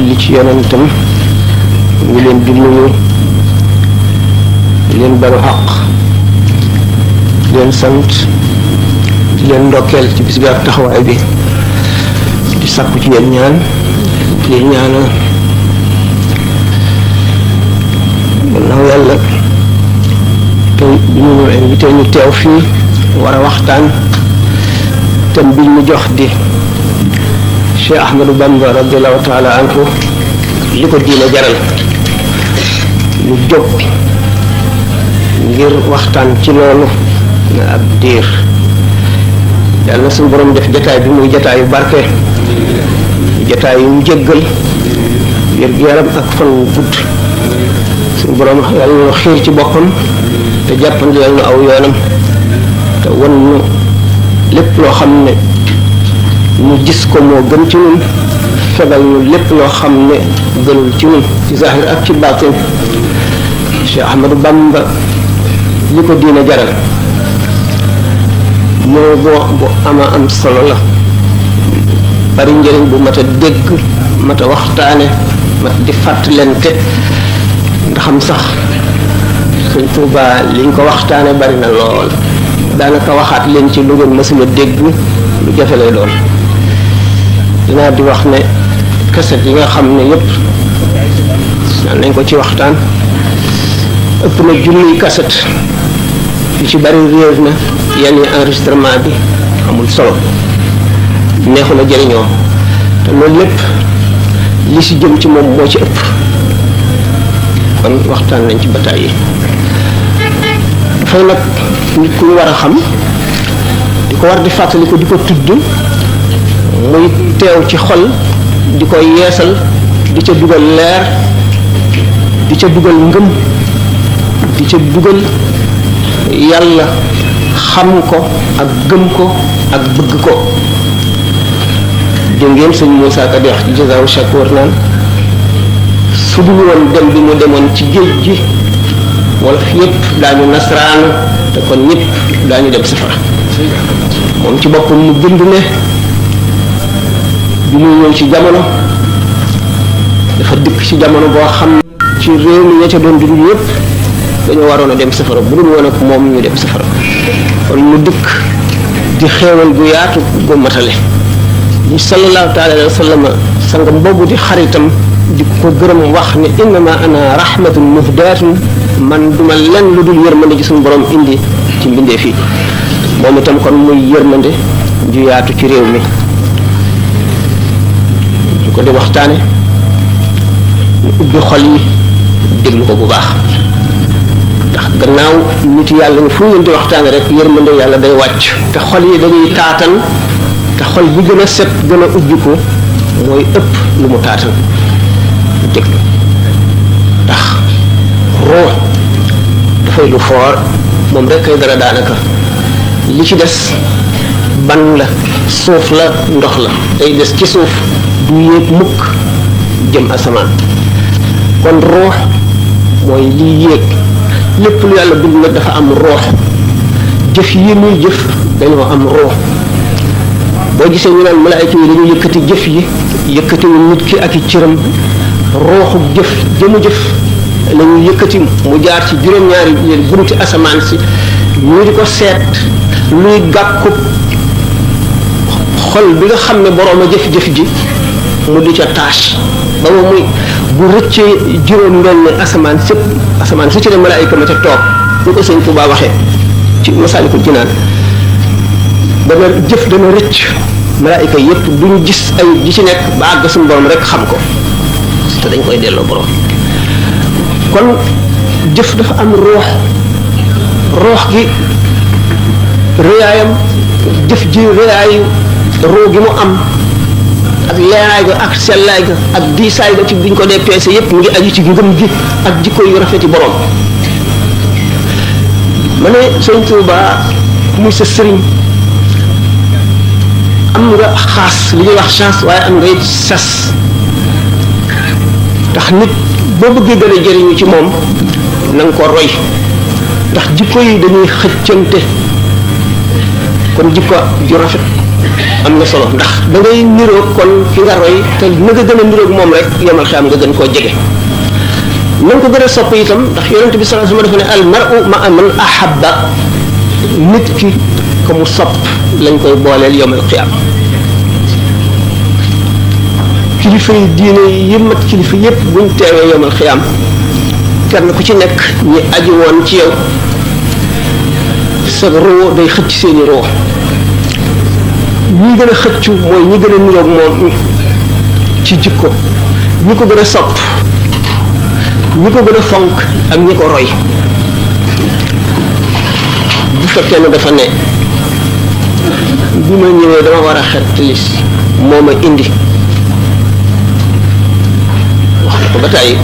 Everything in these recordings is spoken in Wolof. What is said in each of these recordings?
julli ci yonentam ngi leen di nuyu di leen balu àq di leen sant di leen ndokkeel ci bis bi ak taxawaay bi di sàkku ci yéen ñaan di leen ñaanal gannaaw yàlla tey bi ñu invité ñu teew fii war a waxtaan thème bi ñu jox di Cheikh Ahmadou Bamba radiallahu taala anhu li ko diine jaral ñu jóg ngir waxtaan ci loolu na ab diir yàlla na suñu borom def jataay bi muy jataayu barke jataayu njëggal wér-gu-yaram ak fan wu gudd suñu borom yàlla na xiir ci boppam te jàppandi yàlla na aw yoonam te wan nu lépp loo xam ne ñu gis ko moo gën ci ñun fegal ñu lépp loo xam ne gënul ci ñun ci zahir ak ci baatin Cheikh Ahmadou Bamba li ko diine jaral moo bu ama am solo la bari njëriñ bu mat a dégg mat a waxtaane mat di fàttalente ndaxam sax Sëñ Tuubaa liñ ko waxtaane bari na lool daanaka waxaat leen ci lu ngeen mësula dégg lu jafe lay doon dinaa di wax ne kaset yi nga xam ne yépp naan nañ ko ci waxtaan ëpp na junniy kaset yu ci bari réer na yenn enregistrement bi amul solo neexu na jëriñoo te loolu lépp li ci jëm ci moom moo ci ëpp kon waxtaan nañ ci bataay yi dafay nag nit ku war a xam di ko war di fàttali ko di ko tudd muy teew ci xol di ko yeesal di ca dugal leer di ca dugal ngëm di ca dugal yàlla xam ko ak gëm ko ak bëgg ko dégg ngeen sëñ Moussa Ka di wax ci Jazaawu Shakoor naan su dul woon dem bi mu demoon ci géej gi wala fi yëpp daañu nasaraanu te kon ñëpp daañu dem safara moom ci boppam mu bind ne bi muy ñëw ci jamono dafa dikk ci jamono boo xam ci réew mi ña ca doon dund yëpp dañoo waroon a dem safara bu dul woon ak moom ñu dem safara kon mu dikk di xéewal gu yaatu gu matale ñu sallallahu taala alayhi wa sallam sangam boobu di xaritam di ko gërëm wax ne innama ana rahmatun muhdatun man duma lenn lu dul yërmande ci suñu borom indi ci mbindee fii moom itam kon muy yërmande ju yaatu ci réew mi ñu ko di waxtaane ñu ubbi xol yi déglu ko bu baax ndax gannaaw nit yàlla ni fu ngeen di waxtaane rek yërmande yàlla day wàcc te xol yi dañuy taatan te xol bi gën a set gën a ubbi ko mooy ëpp lu mu taatan déglu ndax ruux dafay lu foor moom rek kay dara daanaka li ci des ban la suuf la ndox la day des ci suuf du yéeg mukk jëm asamaan kon ruux mooy liy yéeg lépp lu yàlla bind nag dafa am ruux jëf yi muy jëf dañoo am ruux boo gisee ñu naan malaayka yi dañuy yëkkati jëf yi yëkkatiwu nit ki ak i cëram ruuxu jëf jëmu jëf la ñuy yëkkati mu jaar ci juróom-ñaari yéen bunti asamaan si ñu di ko seet luy gàkku xol bi nga xam ne boroom a jëf-jëf ji mu di ca tâche ba mu muy bu rëccee juróom-benn asamaan sëpp asamaan su ci ne malaayka ma ca toog ñu ko sëñ Tuubaa waxee ci Masaalikul Jinaan dana jëf dana rëcc malaayka yépp duñu gis ay ji ci nekk ba àgg suñu borom rek xam ko te dañ koy delloo borom kon jëf dafa am roox gi réyaayam jëf ji réyaayu roo gi mu am ak leeraay ga ak sellaay ga ak diisaay ga ci biñ ko dee peese yépp mu ngi aju ci ngëm gi ak jikko yu rafeti borom ma ne Sëñ Tuubaa muy sa sëriñ am nga xaas li ñuy wax chance waaye am nga it sas ndax nit boo bëggee gën a jëriñu ci moom na nga ko roy ndax jikko yi dañuy xëccante kon jikko ju rafet am na solo ndax da ngay niroog kon ki nga roy te na nga gën a niroog moom rek yomal xiyaam nga gën koo jege na nga ko gën a sopp itam ndax yonent bi sallallahu alayhi wasallam dafa ne al mar'u ma'a man ahabba nit ki ko mu sopp lañ koy booleel yomal xiyaam kilifa yi diine yi mat kilifa yépp buñ teewee yomal xiyaam kenn ku ci nekk ñi aju woon ci yow sa roo day xëcc seeni roo ñi gën a xëccu mooy ñi gën a niroog moom ci jikko ñi ko gën a sopp ñi ko gën a fonk ak ñi ko roy bu fekkee ne dafa ne bi ma ñëwee dama war a xettalis moo ma indi wax na ko ba tàyyi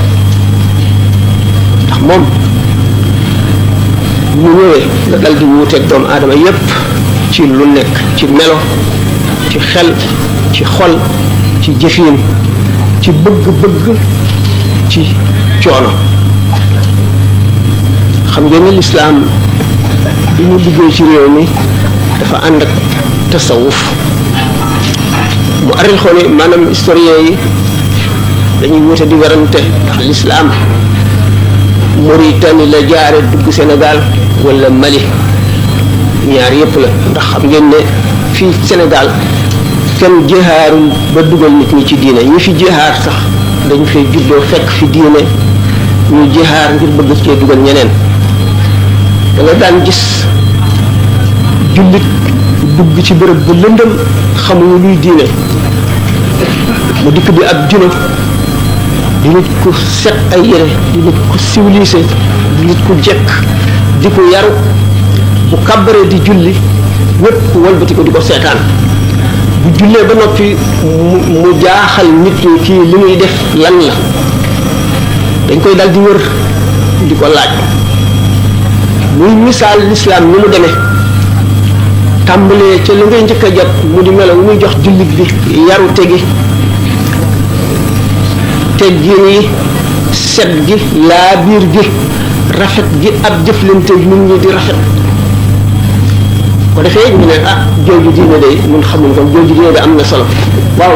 ndax moom mu ñëwee nga dal di wuuteeg doomu aadama yépp ci lu nekk ci melo ci xel ci xol ci jëfin ci bëgg-bëgg ci coono xam ngeen ne lislaam bi ñu liggéey ci réew mi dafa ànd ak tasawuf mu aril xool yi maanaam historien yi dañuy wute di werante ndax lislaam Mauritanie la jaare dugg Sénégal wala Mali ñaar yépp la ndax xam ngeen ne fii Sénégal kenn jihaarul ba dugal nit ñi ci diine ñi fi jihaar sax dañu fay juddoo fekk fi diine ñu jihaar ngir bëgg cee dugal ñeneen da nga daan gis jullit dugg ci bërëb bu lëndëm xamuñu luy diine mu dikk bi ab juno di nit ku set ay yére di nit ku civilisé di nit ku jekk di ko yaru bu kàbbaree di julli ñépp walbati ko di ko seetaan bu jullee ba noppi mu jaaxal nit ñi kii li muy def lan la dañ koy dal di wër di ko laaj muy misaal lislaam ni mu demee tàmbalee ca li ngay njëkk a jot mu di melo muy jox jullit bi yaru tegi teggin yi set gi laa biir gi rafet gi ab jëflante nit ñi di rafet ko defee ñu ne ah jooju diine day mun xamuñ ko jooju diine da am na solo waaw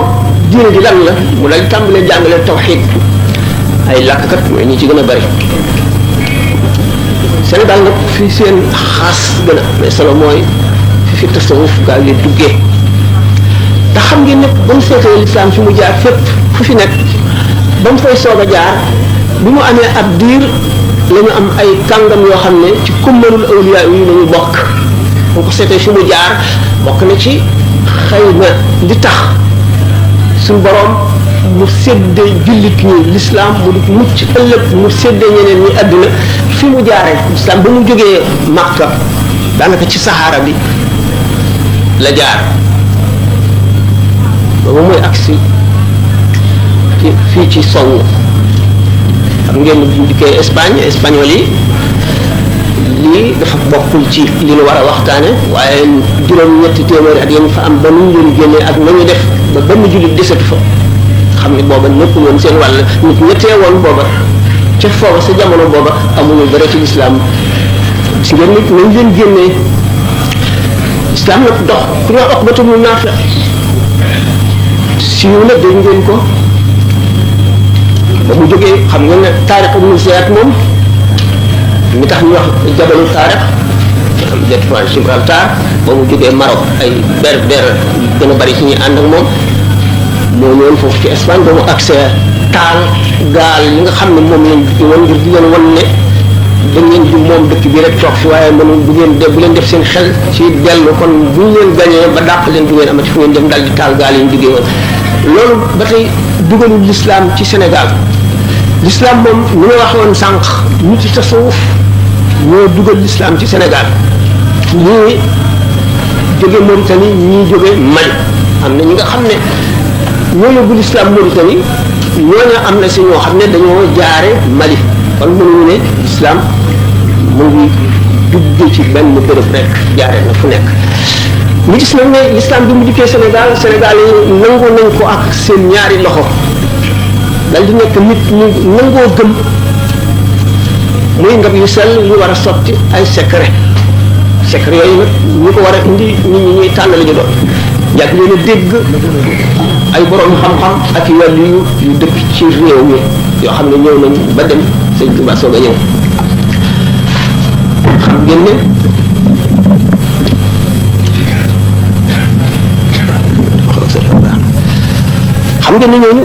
diine ji lan la mu dal tàmbalee jàngale tawxiid ay làkkat mooy ñi ci gën a bari Sénégal nag fi seen xaas gën a mais solo mooy fi tasawuf gaaw yi duggee te xam ngeen ne ba mu seetee lislaam fi mu jaar fépp fu fi nekk ba mu fay soog a jaar bi mu amee ab diir la ñu am ay kàngam yoo xam ne ci kummalul awliya yi la ñu bokk bu ko seetee fi mu jaar bokk na ci xëy na li tax suñu borom mu séddee jullit ñi lislaam mu di mucc ëllëg mu séddee ñeneen ñi àdduna fi mu jaaree lislaam ba mu jógee Makka daanaka ci saxaara bi la jaar booba mooy agsi fii ci sowu xam ngeen bu dikkee Espagne espagnol yi lii dafa bokkul ci li ñu war a waxtaane waaye juróom-ñetti téeméeri at yéen fa am ba nu ñu leen génnee ak nañu def ba benn jullit desatu fa xam ne booba nekkul woon seen wàll nit ñettee woon booba ca foofa sa jamono booba amuñu dara ci lislaam si ngeen nit nañ leen génnee islam nag dox ku ñoo wax batum naafi siiw na dégg ngeen ko ba mu jógee xam ngeen ne taarix ibnu Ziyad moom mi tax ñu wax jabalu taarix am détroit Gibraltar ba mu jógee Maroc ay berber gën a bari ci ñuy ànd ak moom moo ñëwoon foofu ci Espagne ba mu accès taal gaal yi nga xam ne moom lañ woon ngir di leen wan ne da ngeen di moom dëkk bi rek toog fi waaye mënu bu leen def seen xel ci dellu kon bu ñu leen gañee ba dàq leen du ngeen amati fu ngeen dem daal di taal gaal yi ñu jógee woon loolu ba tey dugalul l'islam ci Sénégal l'islam moom ni ma waxee woon sànq nit ci tasawuf ñoo dugal l'islam ci Sénégal ñii jóge Mauritanie ñii jóge Mali am na ñi nga xam ne ñoo yóbbu l'islam Mauritanie ñooñu am na si ñoo xam ne dañoo jaare Mali kon mënuñu ne l'islam mu ngi dugg ci benn bërëb rek jaare na fu nekk ñu gis nag ne l'islam bi mu dikkee Sénégal Sénégal yi nangu nañ ko ak seen ñaari loxo dal di nekk nit ñu nangoo gëm muy ngab yu sell yu war a sotti ay secret yooyu nag ñu ko war a indi nit ñi ñuy tànn la ñu doon yàgg leen a dégg ay borom xam-xam ak i wàllu yu dëkk ci réew mi yoo xam ne ñëw nañ ba dem sëñ Tuubaa soog a ñëw xam ngeen ne ñooñu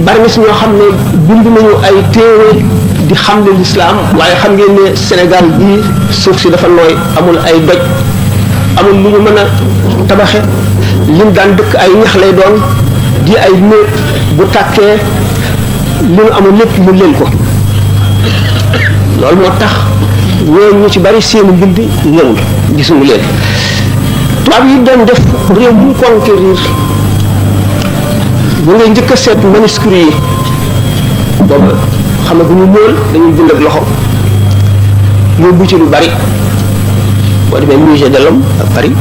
bari na si ñoo xam ne bind nañu ay téere di xamle lislaam waaye xam ngeen ne Sénégal bii suuf si dafa nooy amul ay doj amul lu ñu mën a tabaxe lim daan dëkk ay ñax lay doon di ay néeg bu tàkkee li ñu amul lépp mu leen ko loolu moo tax ñooñu ñu ci bari seeni mbind ñëwul gisuñu leen tubaab yi doon def réew bu conquérir bu ngay njëkk a seet manuscrits yi boobu xam nga bu ñu móol dañuy bind ak loxo yóbbu ci lu bari boo demee musée de l'homme à Paris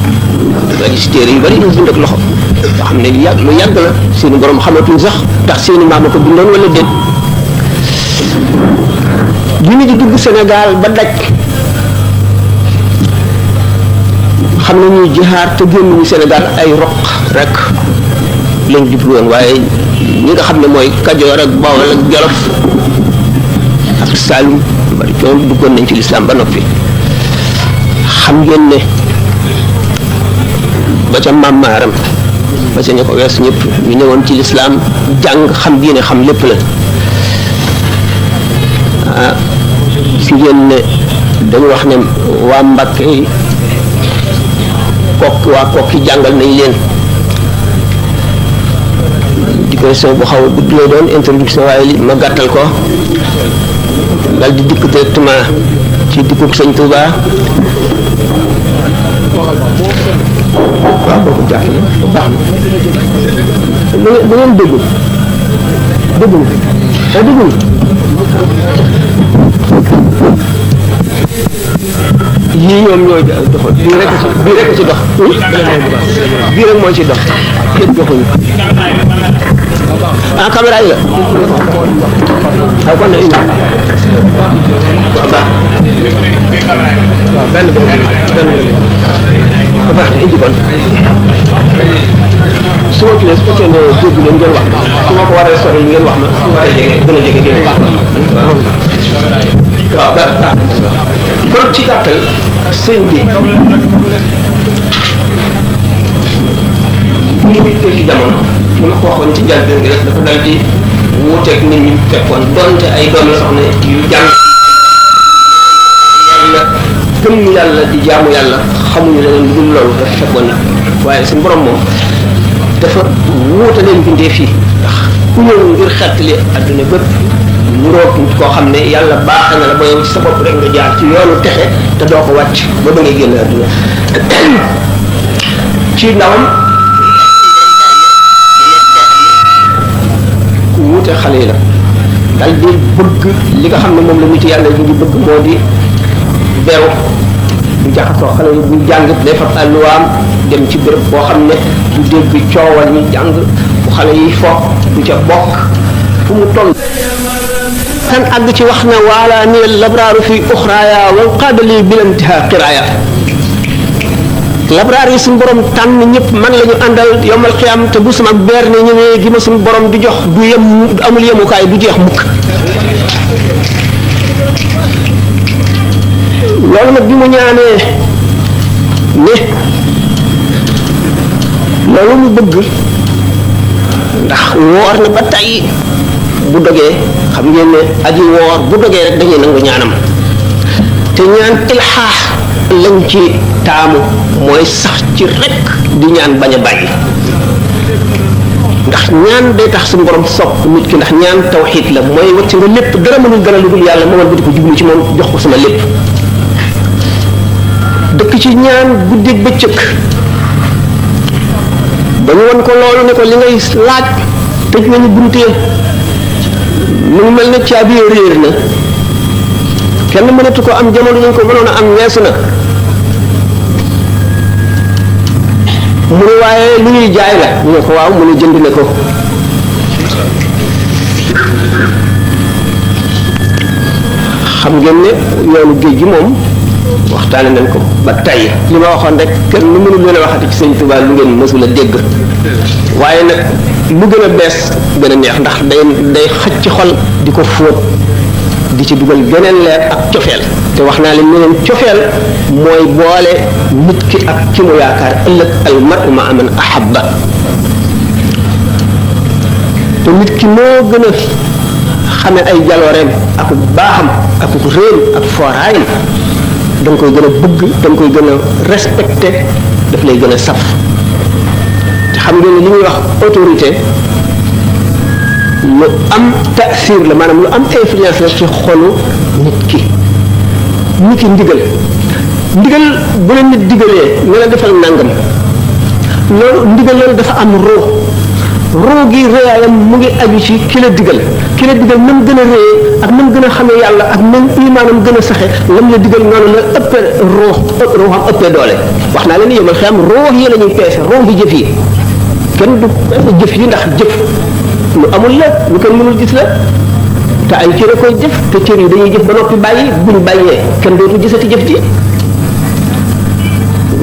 nga gis téere yu bari ñu bind ak loxo yoo xam ne lu yàgg la seeni borom xamatuñ sax ndax seeni maam a ko bindoon wala déet bi ñu di dugg Sénégal ba daj xam ne ñuy jihaar te génn ñu Sénégal ay roq rek lañ jublu woon waaye ñi nga xam ne mooy Kajoor ak Bawol ak Jolof ak Saalum bari ñoom duggoon nañ ci lislaam ba noppi xam ngeen ne ba ca Maam Maaram ba ca ña ko wees ñëpp ñu ñëwoon ci lislaam jàng xam diine xam lépp la ah si ngeen ne dañu wax ne waa Mbàkke yi waa Kokki jàngal nañ leen di question bu xaw a gudd lay doon introduction waaye li ma gàttal ko dal di dikk directement ci dikkub Sëñ Touba waaw boobu jàpp na baax na da ngeen déggul yii ñoom ñooy doxal bii rek ci dox bii rek moo ci dox yëpp doxuñu ah caméra yi la kon ne indi waaw baax benn baax na indi kon su ma tuddee su fekkee ne dégg leen ngeen wax su ma ko waree sori ngeen wax ma su ma waree jege gën a jege ngeen wax waaw baax kon ci gàttal sëñ bi ñu ngi ci jamono mu la ko waxoon ci njëlbéen gi rek dafa dal di wuuteeg nit ñi fekkoon donte ay doom la soxna yu jàng yàlla gëm yàlla di jaamu yàlla xamuñu leneen lu dul loolu dafa fekkoon na waaye suñu borom moom dafa wuute leen bindee fii ndax ku ñëw ngir xettali adduna bépp mu roog koo xam ne yàlla baax na la ba yow ci sa bopp rek nga jaar ci yoonu texe te doo ko wàcc ba ba ngay génn adduna ci ndawam ku wuute xale yi la dal di bëgg li nga xam ne moom la nit yàlla ñu ngi bëgg moo di beew bu jaxasoo xale yi bu jàng day fab àlluwaam dem ci béréb boo xam ne du dégg coowal ñu jàng bu xale yi fo du ca bokk fu mu toll kan àgg ci wax na waala ni labraaru fi uxraaya wal qaadali bilantiha qiraaya labraar yi suñu borom tànn ñëpp man la ñu àndal yomal xiyam te bu sama beer ne ñëwee gi ma suñu borom di jox du yem amul yemukaay du jeex mukk loolu nag bi mu ñaanee ne loolu mu bëgg ndax woor na ba tey bu dogee xam ngeen ne aji woor bu dogee rek dañuy nangu ñaanam te ñaan ilxaax lañ ci taamu mooy sax ci rek di ñaan bañ a bàyyi ndax ñaan day tax suñu borom sopp nit ki ndax ñaan tawxiid la mooy wacc nga lépp dara mënul dara lu dul yàlla moomal bi di ko jublu ci moom jox ko sama lépp dëkk ci ñaan guddeeg bëccëg ba ñu won ko loolu ne ko li ngay laaj tëj nañu buntee mu ngi mel ne caabi réer na kenn mënatu ko am jamono ñu ko mënoon a am weesu na mu ne waaye lu ñuy jaay la ñu ne ko waaw mu ne jënd ne ko xam ngeen ne yoonu géej gi moom waxtaane nañ ko ba tey li ma waxoon rek kenn lu mënul leen a waxati ci sëñ Tuubaa lu ngeen mësul a dégg waaye nag lu gën a bees gën a neex ndax day xëcc ci xol di ko fóot di ci dugal geneen leer ak cofeel te wax naa leen ñeneen cofeel mooy boole nit ki ak ki mu yaakaar ëllëg al mar'u ma'a man ahabba te nit ki moo gën a xame ay jalooreem ak baaxam ak réem ak fooraayam da nga koy gën a bëgg da nga koy gën a respecté daf lay gën a saf te xam ngeen ne li ñuy wax autorité lu am taasir la maanaam lu am influence la ci xolu nit ki ndigal bu la nit digalee nga la defal nangam loolu ndigal loolu dafa am roo gi réyaayam mu ngi aju ci ki la digal nam gën a réyee ak nam gën a xamee yàlla ak nam imaanam gën a saxe lam la digal noonu la ëppee ruuxam ëppee doole wax naa leen yëmal xam ruux yi la ñuy peese ruux bi jëf yi kenn du jëf yi ndax jëf lu amul la lu kenn mënul gis la te ay cër a koy jëf te cër yi dañuy jëf ba noppi bàyyi buñ bàyyee kenn dootu gisati jëf ji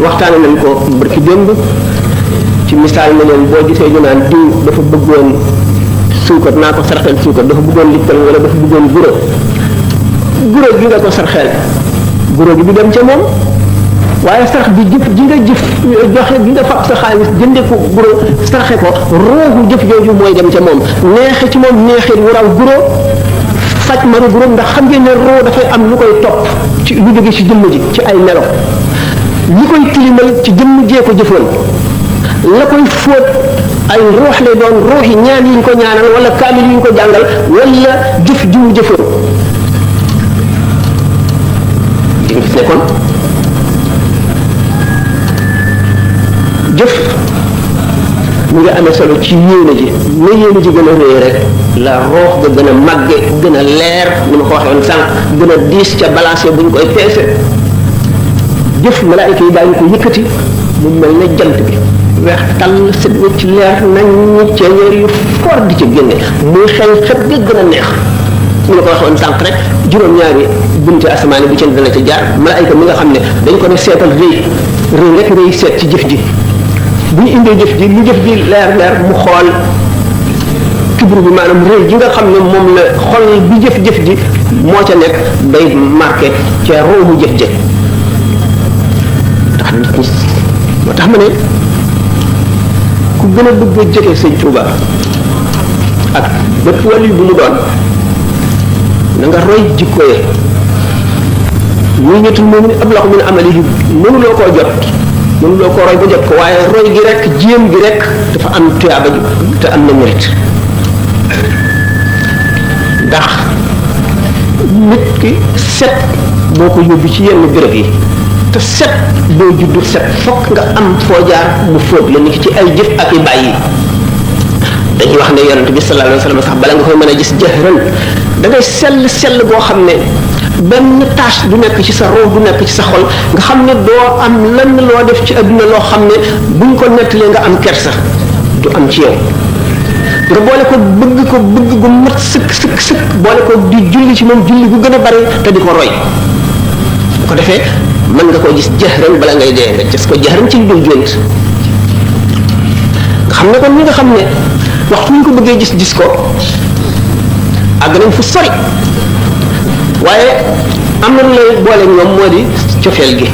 waxtaane nañ ko barki démb ci misaal na leen boo gisee ñu naan diw dafa bëggoon suukar naa ko sarxeel suukar dafa bëggoon lippal wala dafa bëggoon guro gi nga ko sarxeel guro gi du dem ca moom waaye sarax bi jëf ji nga jëf joxe gi nga fab sa xaalis jënde ko guro sarxe ko roogu jëf jooju mooy dem ca moom neexe ci moom neexit wu raw guro faj maru guro ndax xam ngeen ne roo dafay am lu koy topp ci lu jóge ci jëmm ji ci ay melo li koy tilimal ci jëmm jee ko jëfoon la koy fóot ay ruux lay doon ruux yi ñaan yi ñu ko ñaanal wala kaamil yi ñu ko jàngal wala jëf ji mu jëfoon di nga gis ne kon jëf mu ngi amee solo ci yéene ji na yéene ji gën a réy rek la ruux ga gën a màgge gën a leer ni ma ko waxee woon sànq gën a diis ca balancé bu ñu koy peese jëf malaayika yi daañu ko yëkkati mu mel ne jant bi weex tàll set wecc leer nañ ca weer yu for di ca génne muy xel xet ga gën a neex ñu la ko waxoon sànq rek juróom-ñaari bunti asamaan bu ci dana ca jaar malaayika mi nga xam ne dañ ko ne seetal rëy rek ngay seet ci jëf ji bu ñu indee jëf ji lu jëf ji leer mu xool kibru bi maanaam rëy ji nga xam ne moom la xol bi jëf ji moo ca nekk day marqué ca roomu jëf jëf tax nit ñi moo tax ma ne ku gën a bëgg a jege sëñ Tuuba ak bépp wàll bu mu doon na nga roy jikko ya muy ñetul moom ni ab loxo min amalihi mënuloo koo jot mënuloo koo roy ba jot ko waaye roy gi rek jéem gi rek dafa am tuyaaba ji te am na mérite ndax nit ki set boo ko yóbbu ci yenn béréb yi te set doo juddu set fokk nga am foo jaar mu fóot la nit ci ay jëf ak i bàyyi dañuy wax ne yonent bi sallallahu alayhi wa sallam sax bala nga koy mën a gis jëhran da ngay sell boo xam ne benn tâche du nekk ci sa ruux du nekk ci sa xol nga xam ne doo am lenn loo def ci adduna loo xam ne buñ ko nettalee nga am kersa du am ci yow nga boole ko bëgg gu mat sëkk boole ko di julli ci moom julli gu gën a bari te di ko roy bu ko defee mën nga koo gis jëhran bala ngay dee nga gis ko jëhran ci lu dul jónt nga xam ne kon ñi nga xam ne waxtu ñu ko bëggee gis ko àgg nañ fu sori waaye am na lu lay boole ñoom moo di cofeel gi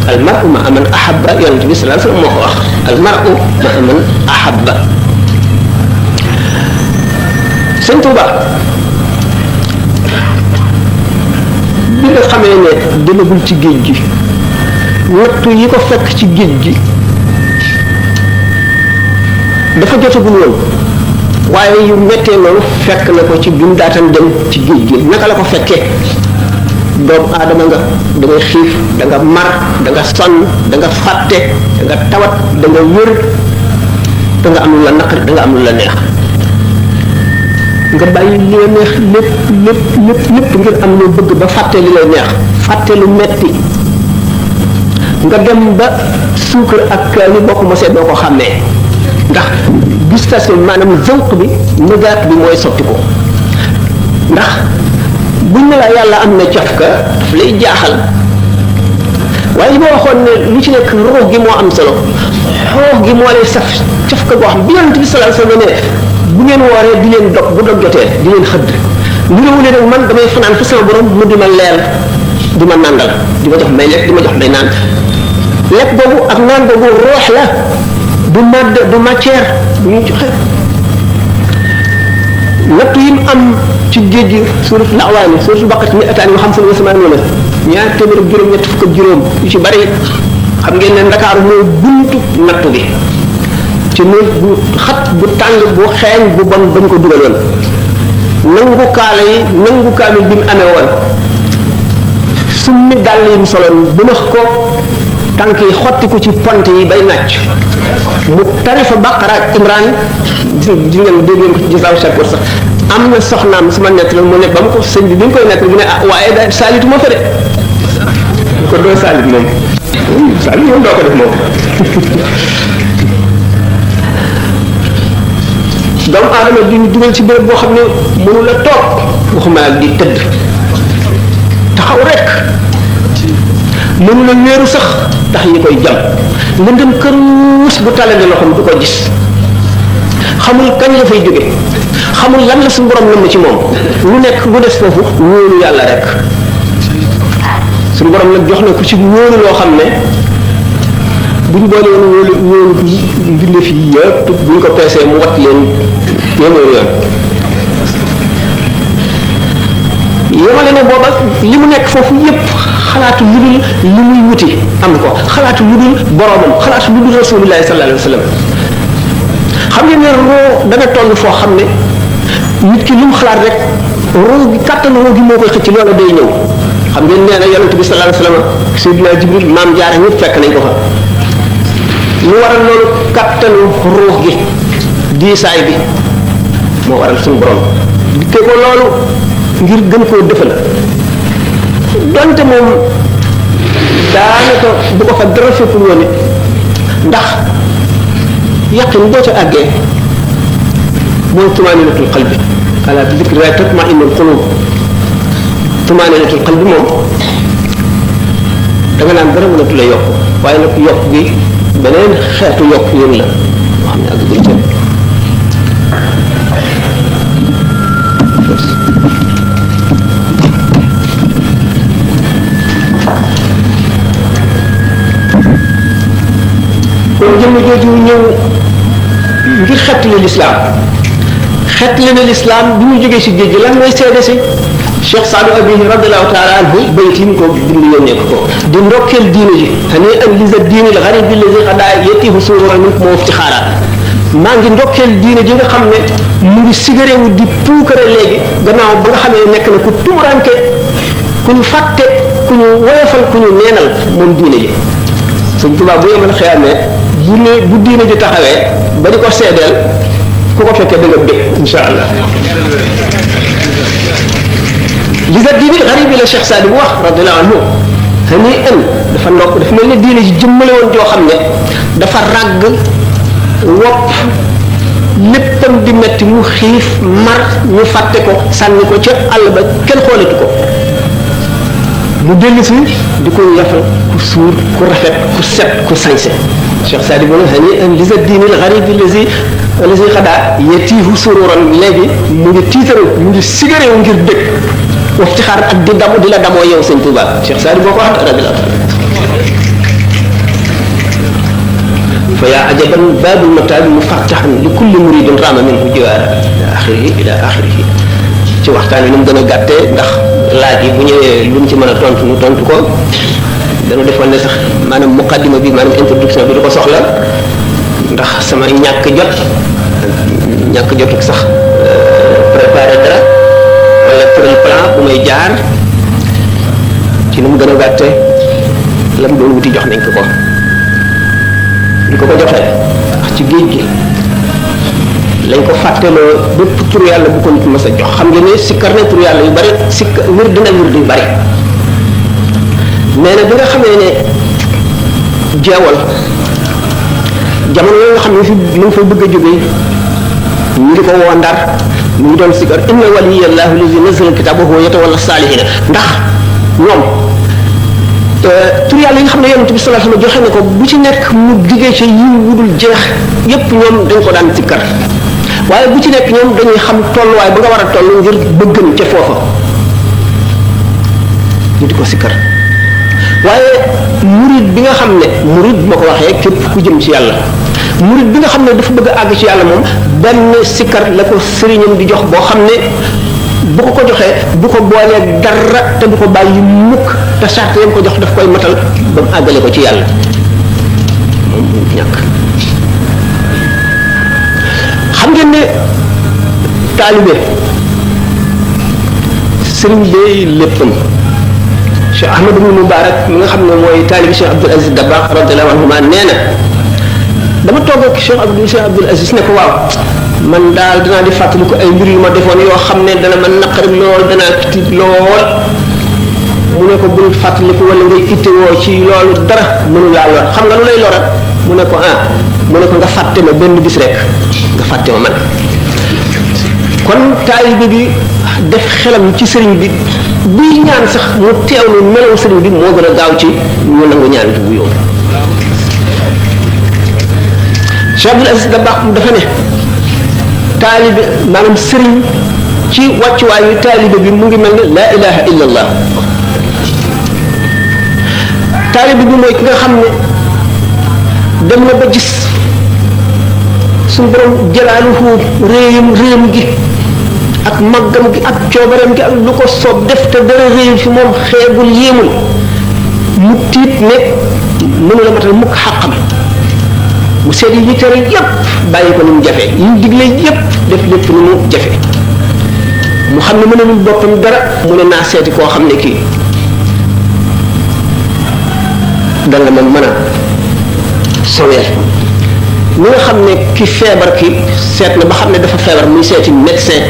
al mar'u ma'a man ahabba yonent bi sallallahu alayhi wasallam moo ko wax al mar'u ma'a man ahabba sëñ Tuuba bi nga xamee ne demagul ci géej gi nattu yi ko fekk ci géej gi dafa jotagul woon waaye yu mettee loolu fekk na ko ci bi mu daataan dem ci géej gi naka la ko fekkee doomu aadama nga da nga xiif da nga mar da nga sonn da nga fàtte da nga tawat da nga wér da nga am lu la naqari da nga am lu la neex nga bàyyi li la neex lépp ngir am loo bëgg ba fàtte li lay neex fàtte lu metti nga dem ba suukar ak kaani boo ko mosee doo ko xàmmee ndax gustation maanaam zawq bi nëgaat bi mooy sotti ko ndax buñ ne la yàlla am na cafka daf lay jaaxal waaye li ma waxoon ne lu ci nekk ruux gi moo am solo ruux gi moo lay saf caf ka boo xam bi yonent bi sallallahu alayhi wasallam ne bu ngeen wooree di leen dog bu dog jotee di leen xëdd nirowu leen ak man damay fanaan fa sama borom mu di ma leel di ma nàndal di ma jox may lekk di ma jox may naan lekk boobu ak naan boobu ruux la du madd du matière bu ñu joxe natt yi mu am ci géej gi suuratul A'waani suuratul Baqara mi ataani yoo xam seen wasamaan noonu ñaar téeméer ak juróom-ñett fukk ak juróom yu ci bari xam ngeen ne Ndakaaru mooy buntu nattu bi ci néeg bu xat bu tàng bu xeeñ bu bon bañ ko dugaloon nangu kaala yi nangu kaamil bi mu amee woon summi dàll yi mu soloon bu nax ko tànk yi xotti ko ci pont yi bay nàcc mu tari fa Baqara ak Imraan di ngeen dégg ngeen ko ci Jazaaw Shakur sax am na soxnaam su ma nekk la mu ne ba mu ko sëñ bi ñu koy nekk mu ne ah waaye da saalitu ma fa de ko doo saalit moom saalit moom doo ko def moom doomu aadama di ñu dugal ci béréb boo xam ne mënu la toog waxuma ak di tëdd taxaw rek mënu la wéeru sax ndax yi koy jam lëndëm këruus bu tàllale loxoom du ko gis xamul kañ la fay jóge xamul lan la suñu borom nam ci moom lu nekk lu des foofu wóolu yàlla rek suñu borom nag jox na ko ci wóolu loo xam ne buñ boole woon wóolu mbindeef yi yëpp buñ ko peesee mu wat leen téeméeri yoon yemale na booba li mu nekk foofu yëpp xalaatu lu dul li muy wuti am ko xalaatu lu dul boromam xalaatu lu dul rasulullahi sallallahu alayhi wa sallam xam ngeen ne roo dana toll foo xam ne nit ki lu mu xalaat rek roo gi kàttan roo gi moo koy xëcc loola day ñëw xam ngeen nee na yonent bi sallallahu alayhi wa sallam Seydina Jibril maam Jaara ñëpp fekk nañ ko fa lu waral loolu kàttanu ruux gi diisaay bi moo waral suñu borom dikkee ko loolu ngir gën koo defal donte moom daanaka bu ko fa dara fekkul woon it ndax yaqin boo ca àggee mooy tumaaninatul qalbi ala bi dikri tatma'innul qulub tumaaninatul qalbi moom da nga naan dara mënatu la yokk waaye nag yokk gi beneen xeetu yokk yéen la moo xam ne ak gën kon jëmm jooju ñëw ngir xettali lislaam xettali na lislaam bi mu jógee si géej gi lan mooy seede si Cheikh Saadu Abihi radiallahu taala anhu bayt yi mu ko bind yónnee ko di ndokkeel diine ji hani an lisa diine l garib bi lazi xadaa yetihu suurura min moo iftixaara maa ngi ndokkeel diine ji nga xam ne mu ngi sigarewu di puukare léegi gannaaw ba nga xamee nekk na ku tumuranke ku ñu fàtte ku ñu woyofal ku ñu neenal moom diine ji Sëñ Tuubaa bu yemal xëyaamee bu diine ji taxawee ba di ko seedeel ku ko fekkee da nga bég insha allah li sa diine xarib bi la Cheikh Saadi bu wax radiallahu anhu hani an dafa ndokk dafa mel ne diine ji jëmmale woon joo xam ne dafa ràgg wopp léppam di metti mu xiif mar ñu fàtte ko sànni ko ca àll ba kenn xoolatu ko mu dellu si di ko yafal ku suur ku rafet ku set ku sañse Cheikh Saadi bu ne hani an li sa diine xarib bi lazi xadaa yetiihu sururan léegi mu ngi tiitaru mu ngi sigarewu ngir dëkk wax ci xaar ak di damu di la damoo yow sëñ Touba Cheikh Saadi boo ko wax radiyallahu ta'ala fa yaa ajaban baabul mataabi mufattahan li kulli muridin raama minhu jiwaara ila axirihi ci waxtaan wi ni mu gën a gàttee ndax laaj yi bu ñëwee lu mu ci mën a tontu nu tontu ko dañu defoon ne sax maanaam muqaddima bi maanaam introduction bi du ko soxla ndax sama ñàkk jot sax préparé dara wala tëral plan bu may jaar ci nu mu gën a gàttee lam doon wuti jox nañ ko ñu ko joxee wax ci géej gi lañ ko fàtteloo bépp tur yàlla bu ko nit mës a jox xam nga ne sikkar na tur yàlla yu bari wir dina yu bari nee na bi nga xamee ne jeewal jamono yooyu nga xam ne fi mu ngi fay bëgg a jógee ñu ngi ko woo Ndar mu ngi doon sikkar inna waliyallahu allazi nazzala alkitaba wa huwa yatawalla salihina ndax ñoom tur yàlla yi nga xam ne yonent bi sallallahu alayhi wasallam joxe na ko bu ci nekk mu diggee ci yiw wudul jeex yépp ñoom dañ ko daan sikkar waaye bu ci nekk ñoom dañuy xam tolluwaay ba nga war a toll ngir bëggan ca foofa ñu di ko sikkar waaye murid bi nga xam ne murid bi ma ko waxee képp ku jëm ci yàlla murid bi nga xam ne dafa bëgg a àgg ci yàlla moom benn sikkar la ko sëriñam di jox boo xam ne bu ko joxee du ko boolee dara te du ko bàyyi mukk te sart yam ko jox daf koy matal ba mu àggale ko ci yàlla moom mu ñàkk xam ngeen ne taalibe sëriñ bi léppam Cheikh Ahmad ibn Mubarak mi nga xam ne mooy taalibe Cheikh Abdul Aziz Dabakh radiyallahu anhu nee na dama toog ak Cheikh Abdul Aziz ne ko waaw man daal danaa di fàttali ko ay mbir yu ma defoon yoo xam ne dana ma naqari lool danaa tiit lool mu ne ko bul fàttaliku wala ngay ittewoo ci loolu dara mënu laa lor xam nga lu lay lorat mu ne ko mu ne ko nga fàtte ma benn bis rek nga fàtte ma man kon taalibe bi def xelam ci sëriñ bi buy ñaan sax mu teewlu melaw sëriñ bi moo gën a gaaw ci ñu nangu ñaan bi bu yomb Cheikh Abdul Aziz Dabakh dafa ne taalibe maanaam sëriñ ci wàccuwaayu taalibe bi mu ngi mel ne laa ilaha illa allah taalibe bi mooy ki nga xam ne dem na ba gis suñu borom jëlaaluhu réem gi ak màggam gi ak coobareem gi ak lu ko soob def te dara réew fi moom xeebul yéemul mu tiit ne mënu la matal mukk xàqam mu seet yi ñu tere yépp bàyyi ko ni mu jafe yi ñu digle yépp def lépp ni mu jafe mu xam ne mënalul boppam dara mu ne naa seeti koo xam ne kii danga ma mën a soweel ñi nga xam ne ki feebar ki seet na ba xam ne dafa feebar muy seeti médecin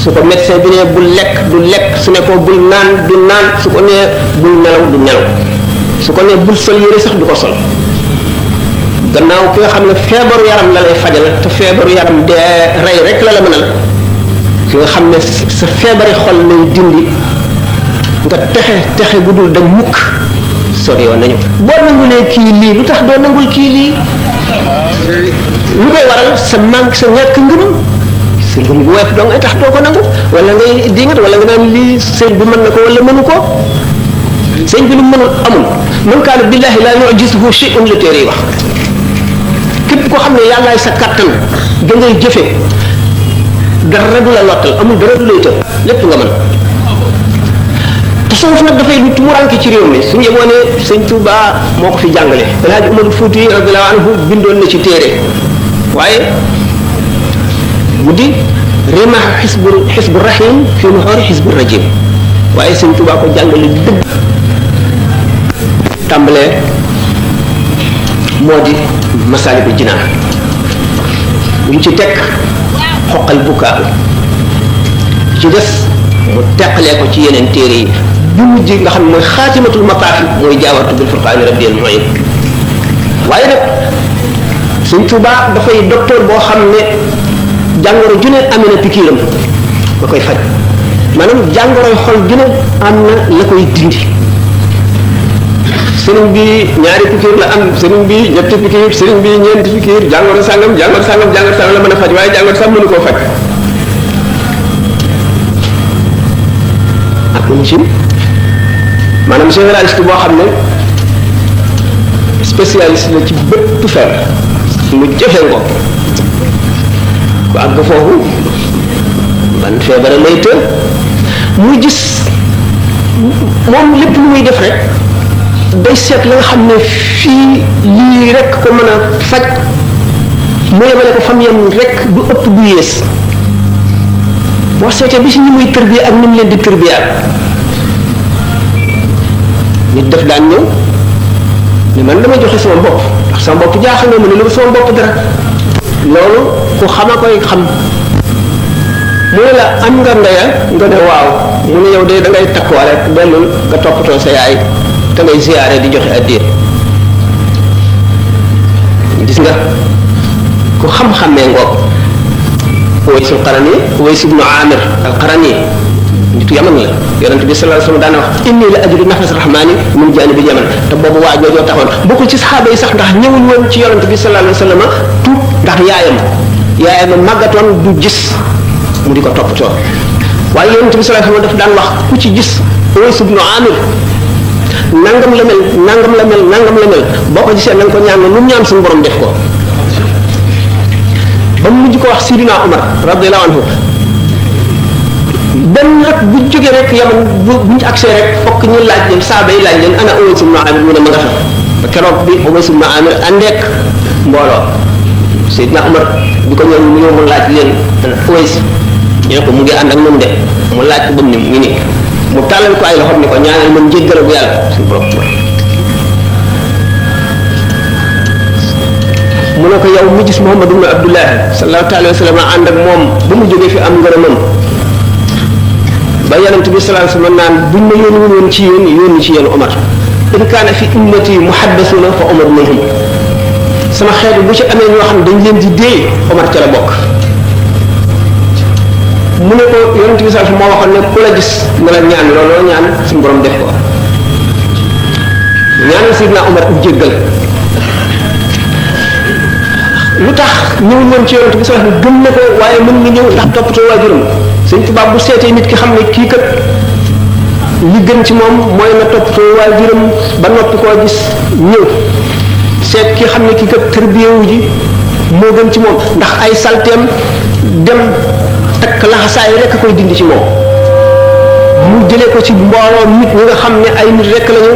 su ko médecin bi ne bul lekk du lekk su ne ko bul naan du naan su ko nee bul nelaw du nelaw su ko nee bul sol yére sax du ko sol gannaaw ki nga xam ne feebaru yaram la lay fajal te feebaru yaram de rey rek la mënal ki nga xam ne sa feebari xol lay dindi nga texe gu dul da mukk sori woon nañu boo nangulee kii lii lu tax doo nangul kii lii lu koy waral sa manque sa ñàkk ngëm sa ngëm gu weef doo ngay tax doo ko nangu wala ngay dingat wala nga naan lii sëñ bi mën na ko wala mënu ko sëñ bi lu mënul amul man kaana billahi la yu'jizuhu shay'un la téere yi wax képp koo xam ne yàllaay sa kattan da ngay jëfe dara du la lottal amul dara du lay tëb lépp nga mën tasawuf nag dafay lu tumuranke ci réew mi suñu yemoo ne sëñ Touba moo ko fi jàngale El Hadj Umar Fouti radiyallahu anhu bindoon na ci téere waaye mu di rima xisbu rahim fi nuxoori xisbu rajim waaye sëñ Touba ko jàngale dëgg tàmbalee moo di Masaalikul Jinaan bu ci teg xoqal bukaa ci des mu teqalee ko ci yeneen téere yi bu mujj nga xam ne mooy xaatimatul mataafi mooy jaawartu bil furqaani rabbiyal mu'in waaye nag Sëñ Tuubaa dafay docteur boo xam ne jàngoro ju ne amee na pikiiram da koy faj maanaam jàngoroy xol ju ne am na la koy dindi sëriñ bi ñaari pikiir la am sëriñ bi ñetti pikiir sëriñ bi ñeenti pikiir jàngoro sàngam la mën a faj waaye jàngoro sax mënu koo faj ak ñu ci maanaam généraliste boo xam ne spécialiste la ci bépp feebar mu jëfe ko ku àgg foofu ban feebar lay të mu gis moom lépp lu muy def rek day seet la nga xam ne fii lii rek ko mën a faj mu yemale ko fam yem rek du ëpp du yées boo seetee bi si ñi muy tërbiya ak ni mu leen di tërbiyaat nit def daan ñëw ni man dama joxe sama bopp ndax sama bopp jaaxal na mu ne lu sama bopp dara loolu ku xama koy xam mu ne la am nga ndeya nga ne waaw mu ne yow de da ngay takkuwaale rek dellul nga toppatoo sa yaay te ngay ziyaare di joxe addiya gis nga ku xam-xamee ngoog Uways al-Qarani Uways ibnu Amir al-Qarani nitu yaman la yonent bi sallallahu alayhi wasallam daana wax inni la ajidu nafas rahmani min janibil yaman te boobu waa joojoo taxoon bokkul ci saxaaba yi sax ndax ñëwul woon ci yonent bi sallallahu alayhi wasallam tuub ndax yaayam màggatoon du gis mu di ko toppatoo waaye yonent bi sallallahu alayhi wasallam daf daan wax ku ci gis Uways ibn Amir nangam la mel nangam la mel nangam la mel boo ko gisee na nga ko ñaan lu ñaan suñu borom def ko ba mu mujj ko wax Sidina Umar radiyallahu anhu benn rek bu jógee rek yaman bu ñu accès rek fokk ñu laaj leen saaba yi laaj leen ana Uways ibn Amir mu ne ma nga fa ba keroog bi Uways ibn Amir àndeek mbooloo Sidina Umar bi ko ñëw mu ñëw mu laaj leen ana Uways ñu ne ko mu ngi ànd ak ñoom de mu laaj ko ba mu ne mu ngi nii mu tàllal ko ay loxoom ni ko ñaanal man jéggal bu yàlla suñu borom mu ne ko yow mi gis Muhammad ibn Abdullah sallallahu alayhi wa sallam ànd ak moom ba mu jógee fi am ngërëmam ba yonent bi sallallahu alayhi wa sallam naan buñ ma yónni woon ci yéen Omar in kaana fi ummati muhaddasuna fa Omar minhum sama xeet bu ci amee ñoo xam dañ leen di dee Omar ca la bokk mu ne ko yonent bi sallallahu alayhi wa sallam moo waxoon ne ku la gis nga la ñaan looloo ñaan suñu borom def ko ñaanal Sidna Omar ub jéggal lu tax ñëwul woon ci yonent bi sallallahu alayhi wa sallam gëm na ko waaye mën nga ñëw ndax toppatoo waajuram sëñ tubaab bu seetee nit ki xam ne kii kat li gën ci moom mooy na toppatoo waajuram ba noppi koo gis ñëw seet ki xam ne kii kat tërbiyewu ji moo gën ci moom ndax ay salteem dem takk laxasaay rek a koy dindi ci moom mu jëlee ko ci mbooloo nit ñi nga xam ne ay nit rek lañu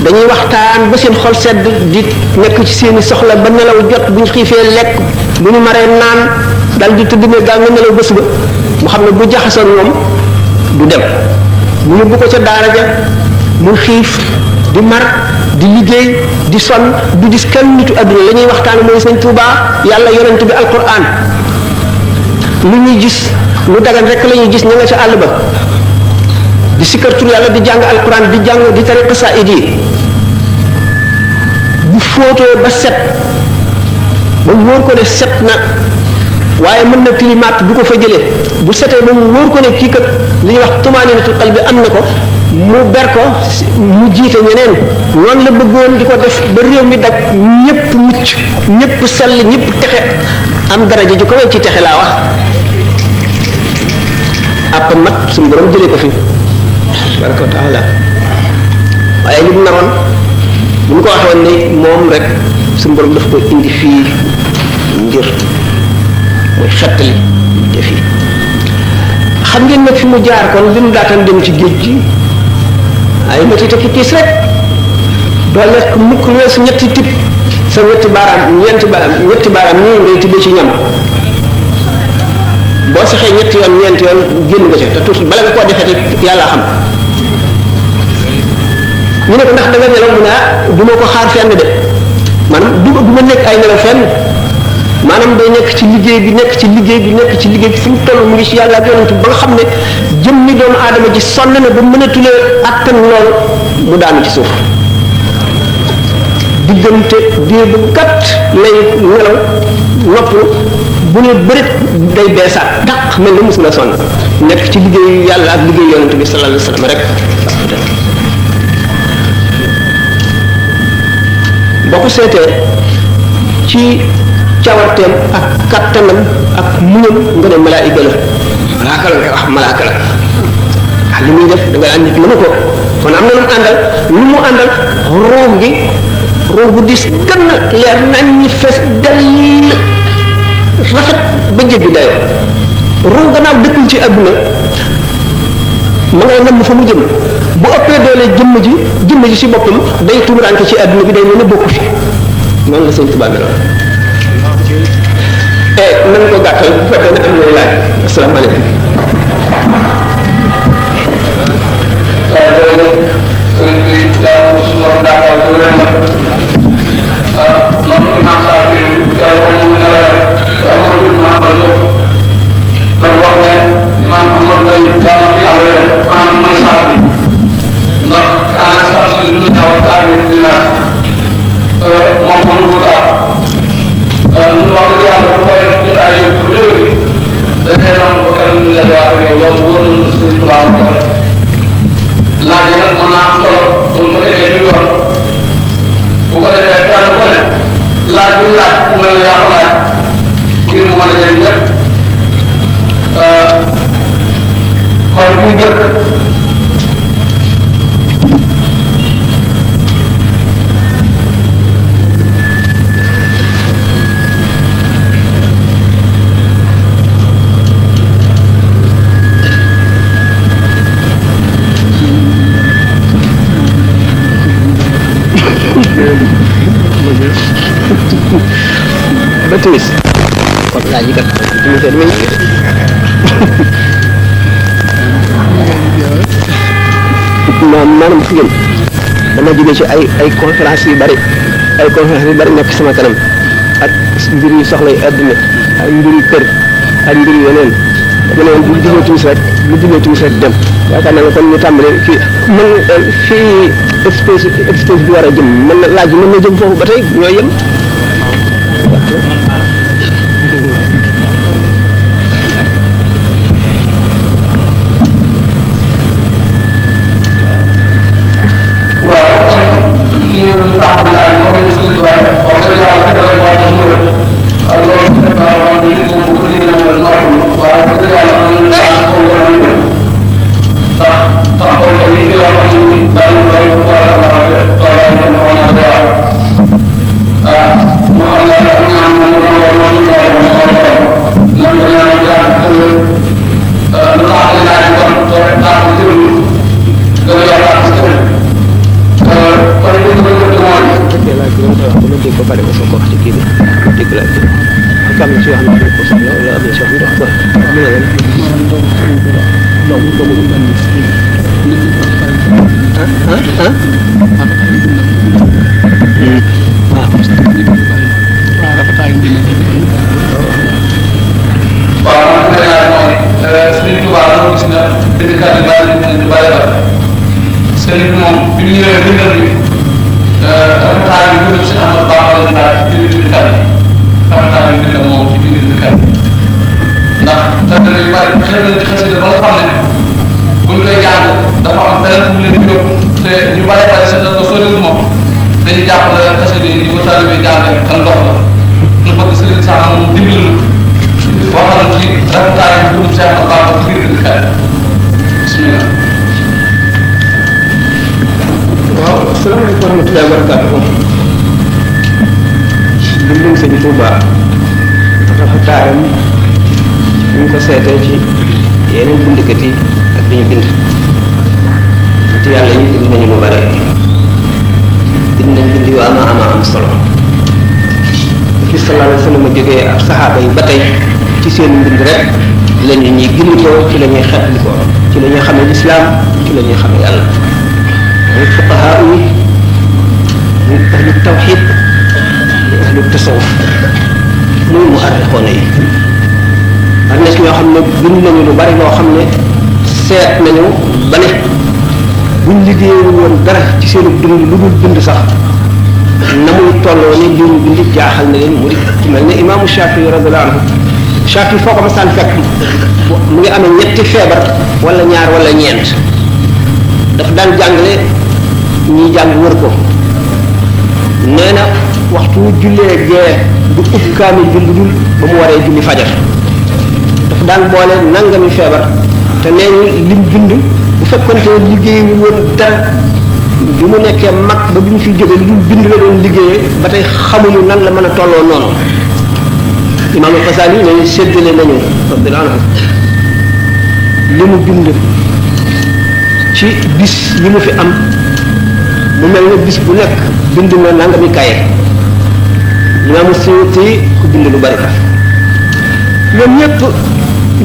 dañuy waxtaan ba seen xol sedd di nekk ci seeni soxla ba nelaw jot bu ñu xiifee lekk bu ñu maree naan dal di tëdd ne gaa nga nelaw bés ba mu xam ne bu jaxasoo ñoom du dem mu yóbbu ko ca daara ja muy xiif di mar di liggéey di sonn du gis kenn nitu adduna la ñuy waxtaan mooy sëñ Tuubaa yàlla yonent bi alquran lu ñuy gis lu dagan rek la ñuy gis ña nga ca àll ba di sikkartur yàlla di jàng alquran di jàng di tari xasaayid yi bu fóotoo ba set ba mu wóor ko ne set na waaye mën na tilimaat du ko fa jëlee bu setee ba mu wóor ko ne kii kat li ñuy wax tumaaninatul qalbi am na ko mu ber ko mu jiite ñeneen noonu la bëggoon di ko def ba réew mi daj ñëpp mucc ñëpp sell ñëpp texe am daraja ju ko ci texe laa wax àpp mat suñu borom jëlee ko fi baraka wa taala waaye li mu naroon bu ñu ko waxoon ni moom rek suñu borom daf ko indi fii ngir muy xettali te fii xam ngeen nag fi mu jaar kon li mu daataan dem ci géej gi ay métti te ki tiis rek doo lekk mukk weesu ñetti tib sa ñetti baaraam ñetti baaraam ñii ngay tibbee ci ñam boo saxee ñetti yoon ñeenti yoon génn nga ca te tuuti bala nga koo defee te yàlla xam ñu ne ko ndax da nga nelaw mu ne du ma ko xaar fenn de maanaam du ma nekk ay nelaw fenn maanaam day nekk ci liggéey bi nekk ci liggéey bi nekk ci liggéey bi fu mu toll mu ngi ci yàlla ak yonent ba nga xam ne jëmmi doomu aadama ji sonn na ba mënatulee attan loolu mu daanu ci suuf diggante diir bu gàtt lay nelaw noppalu bu ne bërit day beesaat dàq mel ni mos nga sonn nekk ci liggéey yàlla ak liggéey yonent bi sallallahu alayhi wa sallam rek boo ko seetee ci cawarteem ak kattanam ak muñam nga ne malaayika la malaaka la ngay wax malaaka la ah li muy def da ngay ànd nit mënu ko kon am na lu mu àndal lu mu àndal ruux gi ruux bu dis gën a leer nañ ñi fees dell rafet ba jéggi dayoo ruux gannaaw dëkkul ci àdduna ma ngay namm fa mu jëm bu ëppee doole jëmm ji ci boppam day tumuraanke ci àdduna bi day mën a bokku fi noonu la sëñ Tuubaa meloon nañ ko gàttal bu fekkee ne am na laaj asalaamaaleykum Thank you. yow yow wóor nañu Sëriñ Tuubaa ko laaj yi nag mën naa am solo bu ko defee ñu yor bu ko defee kenn ku ne laaj bu laaj ku mel ne yaa ko laaj ngir mu mën a jëriñ ñëpp kon bu njëkk ba timis kon laaj yi kat timis dama maanaam fi dama jóge ci ay conférence yu bari nekk sama kanam ak mbir yu soxla yu àdduna ak mbir yu kër ak mbir yu yeneen dama ne woon bu jullee timis rek dem yaakaar naa ne kon ñu tàmbale fii man fii espèce bi war a jëm mën na laaj yi mën na jëm foofu ba tey ñoo yem Shaafi radiyallahu anhu Shaafi foo ko masaan fekk mu ngi amee ñetti feebar wala ñaar wala ñeent daf daan jàngale ñiy jàng wër ko nee na waxtu jullee gee du ub kaamil bi lu dul ba mu waree julli fajar daf daan boole nangami feebar te nee ñu lim bind bu fekkonte liggéeyu woon dara bi mu nekkee mag ba bi ñu fi jógee lu dul bind la doon liggéeyee ba tey xamuñu nan la mën a tolloo noonu Imaam Al-Xasaali nañu séddale nañu radiyallahu anhu li mu bind ci bis yi mu fi am mu mel ne bis bu nekk bind na nangami kaye Imaam Suyuti ku bind lu bari ka ñoom ñëpp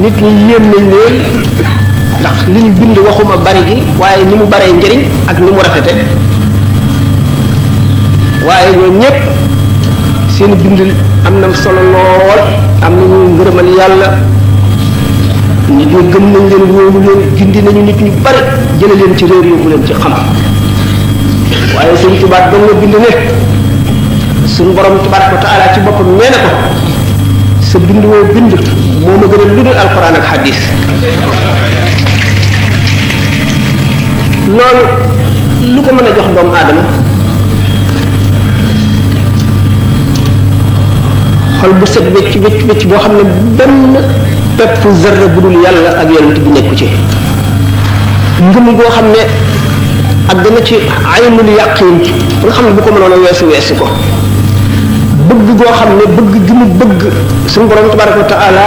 nit ñi yéem nañ leen ndax li ñu bind waxuma bari gi waaye ni mu baree njëriñ ak ni mu rafete waaye ñoom ñëpp seen bind am na solo lool am nañu ngërëmal yàlla nit ñi gëm nañ leen wóolu leen gindi nañu nit ñu bari jële leen ci réer yóbbu leen ci xam waaye Sëñ Tuubaa doon nga bind ne suñu borom tabaaraka wa taala ci boppam nee na ko sa bind woo bind moo ma gën a lu dul alquran ak hadis loolu lu ko mën a jox doomu aadama xol bu set wecc wecc wecc boo xam ne benn pepp zarra bu dul yàlla ak yonent bi nekku ci ngëm goo xam ne ak dana ci aynul yaqin nga xam ne bu ko mënoon a weesu ko bëgg goo xam ne bëgg gi mu bëgg suñu borom tabaraka wa taala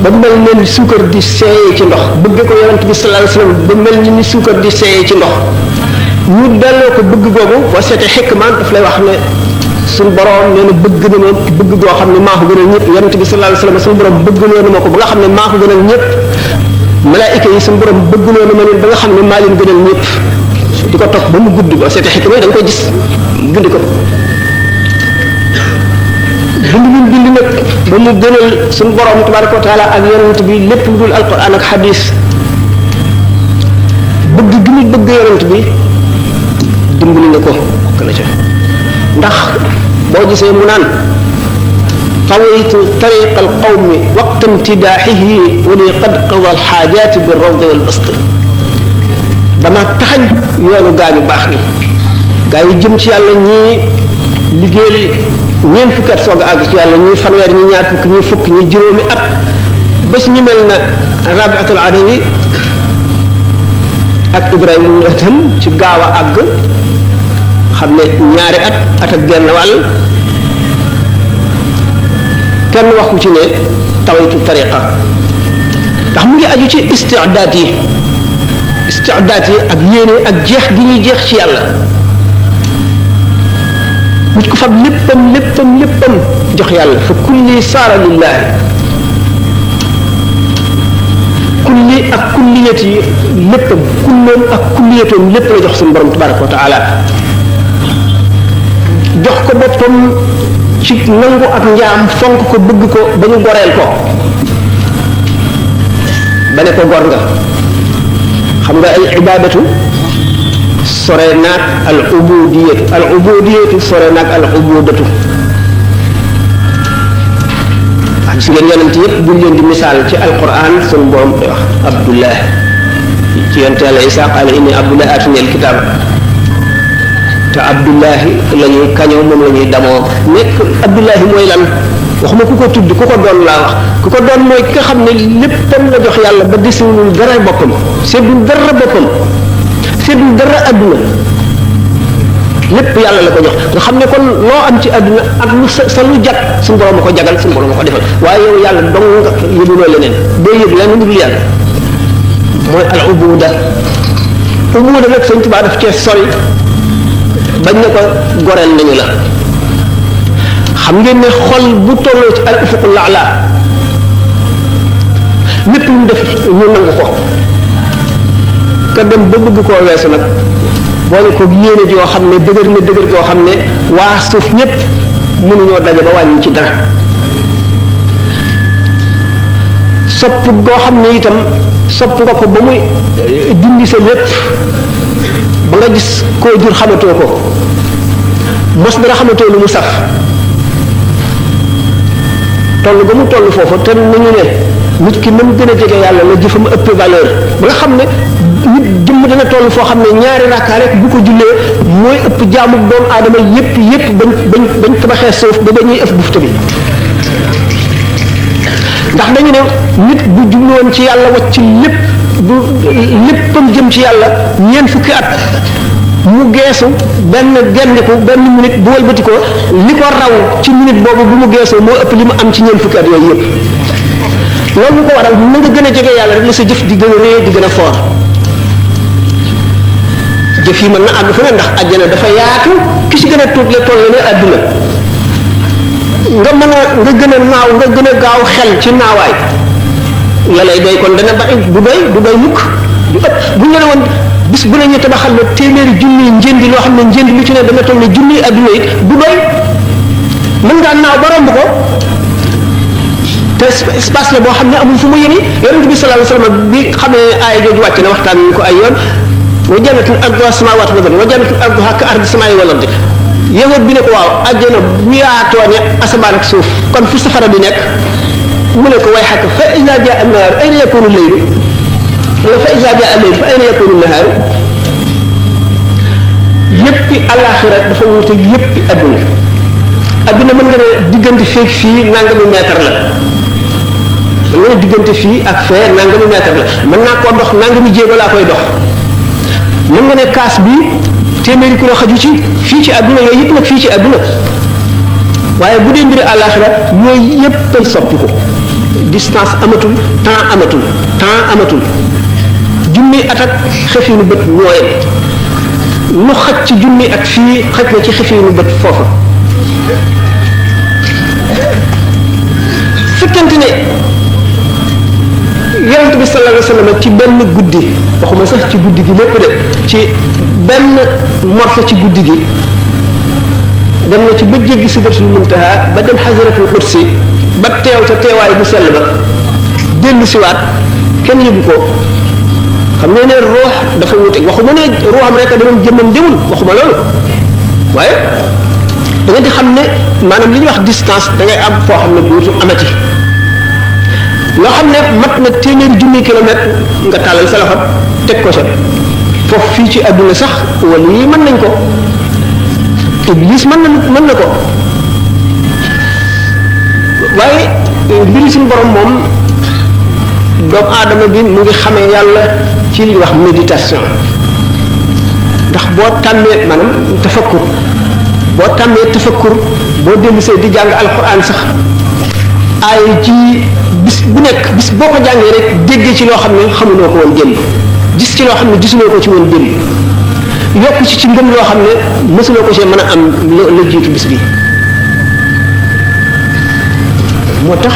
ba mel ne ni suukar di seeyee ci ndox bëgg ko yonent bi sallallahu alayhi wasallam ba mel ni suukar di seeyee ci ndox ñu delloo ko bëgg googu boo seetee xikma daf lay wax ne suñu borom nee na bëgg na ma bëgg goo xam ne maa ko gënal ñëpp yonent bi sallallahu alayhi wasallam suñu borom bëgg na ma ko ba nga xam ne maa ko gënal ñëpp malaayika yi suñu borom bëgg na ma leen ba nga xam ne maa leen gënal ñëpp di ko topp ba mu gudd boo seetee xikma da nga koy gis bind ko bind nag ba mu gënal suñu borom tabaraka wa taala ak yonent bi lépp lu dul alquran ak hadis bëgg gi mu bëgg yonent bi dimbali na ko bokk na ca ndax boo gisee mu naan tawaytu tariqa alqawmi waqta imtidaaxihi wa li qad qada alxaajaati bi rawdi wal bast dama taxañ yoonu gaa ñu baax ni gaa yi jëm ci yàlla ñii liggéeyal ñeent fukki at soog a àgg ci yàlla ñii fanweer ñi ñaar fukk ñi fukk ñi juróomi at bés ñu mel na Rabiatul Adawi ak Ibrahima itam ci gaaw a àgg xam ne ñaari at ak genn wàll kenn waxu ci ne tawaytu tariqa ndax mu ngi aju ci istidaat yi ak yéene ak jeex gi ñuy jeex ci yàlla muj ko fab léppam jox yàlla fa kulli saara lillahi kulli ak kulliyat yi léppam kulloom ak kulliyatoom lépp la jox suñu borom tabaraka wa taala jox ko boppam ci nangu ak njaam fonk ko bëgg ko ba ñu goreel ko ba ne ko gor nga xam nga ay ibadatu sore naag al ubudiyatu sore naag al ubudatu ak su ngeen yonent yëpp buñ leen di misaal ci alquran sunu borom day wax abdullah ci yonent yàlla isa qaala inni abdullah atini al kitaaba te abdullahi la ñuy kañoo moom la ñuy damoo nekk abdullahi mooy lan waxuma ku ko tudd ku ko doon laa wax ku ko doon mooy ki nga xam ne léppam la jox yàlla ba desul dara boppam seddul dara boppam seddul dara adduna lépp yàlla la ko jox nga xam ne kon loo am ci adduna ak lu sa lu jag suñu borom a ko jagal suñu borom a ko defal waaye yow yàlla dong nga yëguloo leneen doo yëg leneen lu dul yàlla mooy al ubuda nag Sëñ Tuubaa daf cee sori bañ ne ko goreel nañu la xam ngeen ne xol bu tolloo ci al ufuqul a'la lépp lu def ñu nangu ko ka dem ba bëgg koo weesu nag boole ko yéene joo xam ne dëgër koo xam ne waa suuf ñëpp mënuñoo daje ba wàññi ci dara sopp goo xam ne itam sopp nga ko ba muy dindi sa lépp ba nga gis koo jur xamatoo ko mos dara xamatoo lu mu saf toll ba mu toll foofu te nañu ne nit ki mën gën a jege yàlla la jëfam ëpp valeur ba nga xam ne nit jëmm dana toll foo xam ne ñaari rakkaa rek bu ko jullee mooy ëpp jaamu doomu aadama yépp bañ tabaxee suuf ba dañuy ëpp bufta bi ndax dañu ne nit bu jubluwoon ci yàlla wacc lépp bu léppam jëm ci yàlla ñeent fukki at mu geesu benn minute bu wëlbati ko li ko raw ci minute boobu bu mu geesoo moo ëpp li mu am ci ñeent fukki at yooyu yëpp loolu mu ko waral na nga gën a jege yàlla rek la sa jëf di gën a réy di gën a foor jëf yi mën na àgg fu ne ndax àjjana dafa yaatu ki si gën a tuut la toll ne àdduna nga gën a naaw nga gën a gaaw xel ci naawaay la lay doy kon dana bari du doy mukk du ëpp bu ñu la woon bis bu ne ñu tabaxal la téeméeri junni njëndi loo xam ne njëndi lu ci ne dana toll ne junni adduna it du doy mën ngaa naaw ba romb ko te espace la boo xam ne amul fu mu yëni yonent bi sallallahu alayhi wasallam bi xam ne aaya jooju wàcc na waxtaan ñu ko ay yoon wa jannatul arduha samawati wal ardi wa jannatul arduha ka ardi samaa'i wal ardi yahut bi ne ko waaw àjjana bu yaatoo ne asamaan ak suuf kon fu safara di nekk mu ne ko way xakk fa iza jaa an-nahaaru ayna yakunu al-laylu wala fa iza jaa al-laylu fa ayna yakunu an-nahaaru yëppi àllaaxira dafa wuute yëppi adduna mën nga ne diggante fii fii nangami mètre la mën nga ne diggante fii ak fee nangami mètre la mën naa koo dox nangami jéego laa koy dox mën nga ne kaas bi téeméeri kilo xaju ci fii ci adduna yooyu yëpp nag fii ci adduna waaye bu dee mbiri àllaaxira yooyu yëpp ay soppiku distance amatul temps amatul junni at ak xefinu bët ñooyam lu xaj ci junni at fii xaj na ci xefinu bët foofa fekkente ne yonent bi sallallahu alayhi wa sallam ci benn guddi waxuma sax ci guddi gi lépp de ci benn morso ci guddi gi dem na ci ba jéggi sidratul muntaha ba dem xasaratul kursi ba teew ca teewaay bu sell ba dellu siwaat kenn yëgu ko xam nga ne ruux dafa wute waxuma ne ruuxam rek a demoon jëmmam demul waxuma loolu waaye da nga di xam ne maanaam li ñuy wax distance da ngay am foo xam ne dootu amati loo xam ne mat na téeméeri junni kilomètre nga tàllal sa loxo teg ko ca foofu fii ci àdduna sax wala yi mën nañ ko iblis mën na ko waaye mbiri suñu borom moom doomu aadama bi mu ngi xamee yàlla ci li ñuy wax méditation ndax boo tàmmee maanaam tafakkur boo dellu see di jàng alquran sax ay ci bis bu nekk bis boo ko jàngee rek déggee ci loo xam ne xamuloo ko woon démb gis ci loo xam ne gisuloo ko ci woon démb yokk ci ngëm loo xam ne mësuloo ko see mën a am la jiitu bis bi moo tax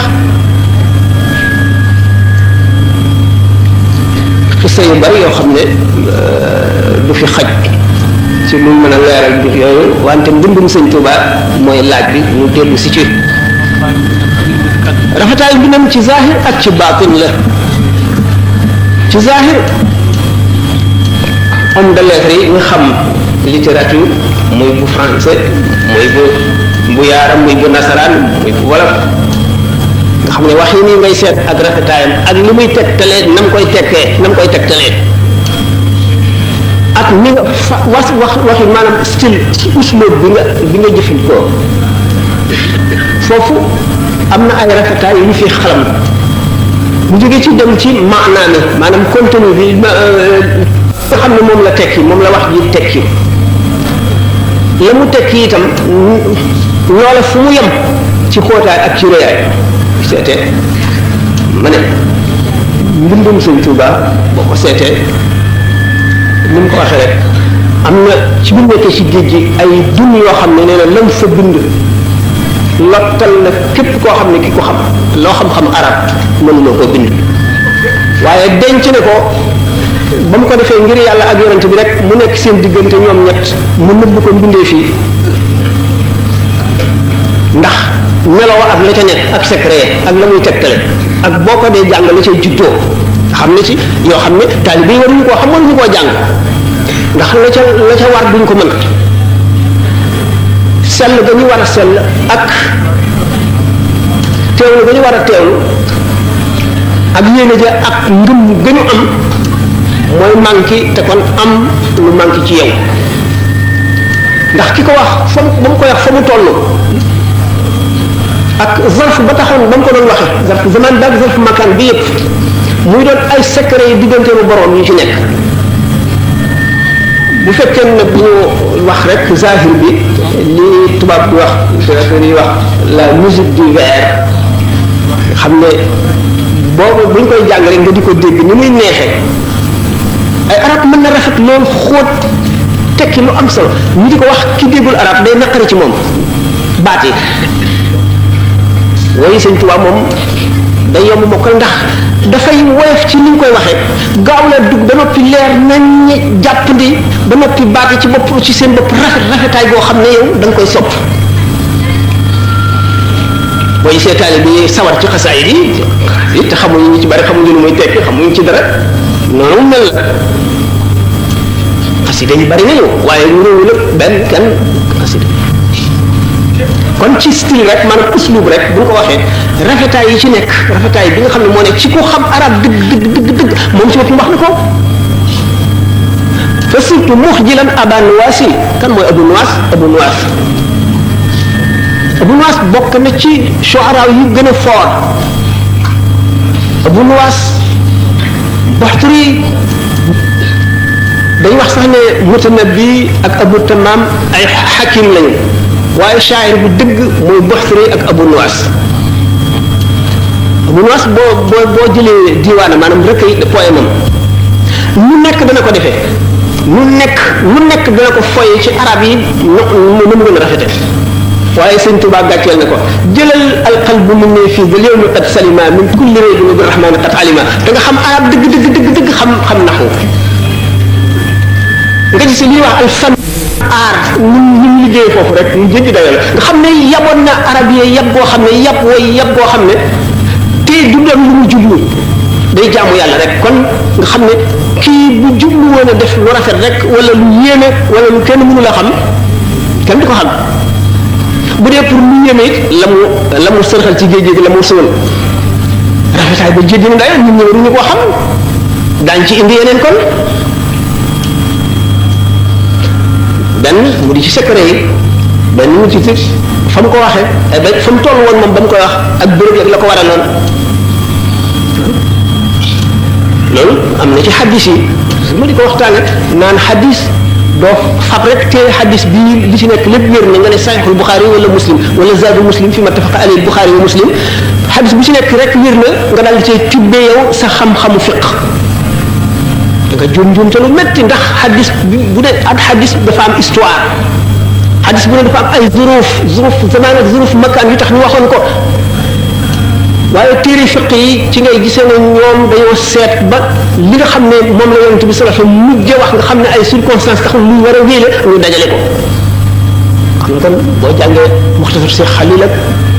xisa yu bari yoo xam ne du fi xaj ci lu mën a leeral mbir yooyu wante mbindum sëñ Tuuba mooy laaj bi ñu dellu si ci rafetaay mbindam ci zahir ak ci baatin la ci zahir homme de lettres yi nga xam littérature muy bu français muy bu yaaram muy bu nasaraan muy bu wolof nga xam ne wax yi nii ngay seet ak rafetaayam ak li muy tegtalee nam koy tegtalee ak ni nga waxi maanaam style usloob bi nga jëfandikoo foofu am na ay rafetaay yu ñu fi xalam bu jógee ci dem ci maanaam maanaam contenu bi nga xam ne moom la tekki moom la wax ji tekki la mu tekki itam loola fu mu yem ci xóotaay ak ci réyaay seetee ma ne mbindum Sëñ Tuuba boo ko seetee ni mu ko waxee rek am na ci bu nekkee ci géej gi ay dund yoo xam ne nee na lam fa bind lottal na képp koo xam ne ki ko xam loo xam-xam arab mënuloo koo bind waaye denc ne ko ba mu ko defee ngir yàlla ak yonent bi rek mu nekk seen diggante ñoom ñett mu nëbb ko mbindee fii ndax meloo ak la ca nekk ak secret ak la muy tegtale ak boo ko dee jàng la cay juddoo xam ne ci yoo xam ne taalibe yi waruñu koo xam waruñu koo jàng ndax la ca war duñ ko mën sell ga ñu war a sell ak teewlu ga ñu war a teewlu ak yéene ja ak ngëm ga ñu am mooy manqué te kon am lu manqué ci yow ndax ki ko wax fa ba mu koy wax fa mu toll ak zarf ba taxoon ba mu ko doon waxe zarf zaman daal zarf makaan bi yëpp muy doon ay secret yi diggante bu borom yi ci nekk bu fekkee ne bu ñu wax rek zahir bi li tubaab di wax li wax la musique du verre xam ne boobu bu ñu koy jàng rek nga di ko dégg ni muy neexee ay arab mën na rafet loolu xóot tekki lu am solo ñu di ko wax ki déggul arab day naqari ci moom baat yi woy Sëñ Tuubaa moom day yomb mokkal ndax dafay woyof ci ni ñu koy waxee gaaw la dugg ba noppi leer nañ jàppandi ba noppi baat yi ci bopp ci seen bopp rafetaay boo xam ne yow da nga koy sopp booy seetaale bi sawar ci xasaay yi te xamuñu ñu ci bari xamuñu lu muy tekki xamuñu ci dara noonu mel la xasida yi bari nañu waaye ñu réewu lépp benn kenn xasida kon ci style rek maanaam uslub rek bu ñu ko waxee rafetaay yi ci nekk rafetaay bi nga xam ne moo nekk ci ko xam arab dëgg moom ci boppam wax na ko fa surtout muxjilan aba nuwaasi kan mooy abu nuwaas bokk na ci shuara yu gën a fort abu nuwaas Baxturi dañ wax sax ne Mutanabbi ak Abu Tamam ay xakim lañu waaye shaayir bu dëgg mooy Baxturi ak Abu Nuwas boo jëlee diwaana maanaam recueil de poème am lu nekk dana ko defee lu nekk dana ko foye ci arab yi nu mu gën a rafete waaye sëñ Tuubaa gàcceel na ko jëlal alqalbu min ne fii ba léew qad salima min kulli raybin bi rahmaani qad alima te nga xam arab dëgg xam naxu nga gis li wax al fan aar ñu liggéey foofu rek ñu jënd dayoo la nga xam ne yaboon na arab yi yab goo xam ne yab goo xam ne te du doon lu mu jublu day jaamu yàlla rek kon nga xam ne kii bu jublu woon a def lu rafet rek wala lu yéeme wala lu kenn mënu la xam kenn du ko xam bu dee pour lu yéeme it la mu sërxal ci géej gi la mu sëwal rafetaay ba jéggi na dayo ñun ñëwaruñu ko xam daañ ci indi yeneen kon benn mu di ci secret yi benn mu ci fa mu ko waxee ba fa mu toll woon moom ba mu koy wax ak béréb yeeg la ko waraloon loolu am na ci xaddis yi su ma di ko waxtaane naan xaddis doo fab rek te xaddis bii li ci nekk lépp wér na nga ne saxiixul Buxaari wala muslim wala zaadu muslim fi ma tafaqa alayhi Buxaari wa muslim xaddis bu ci nekk rek wér na nga daal di cay tibbee yow sa xam-xamu fiq da nga juum te lu métti ndax xaddis bu dee ak xaddis dafa am histoire xaddis bu ne dafa am ay zuruf zamaan ak zuruf makaan yu tax ñu waxoon ko waaye téere fiq yi ci ngay gisee ne ñoom dañoo seet ba li nga xam ne moom la yonent bi sallallahu alayhi wasallam mujjee wax nga xam ne ay circonstances tax lu war a wéele ñu dajale ko xam nga kon boo jàngee muxtasar si xalil ak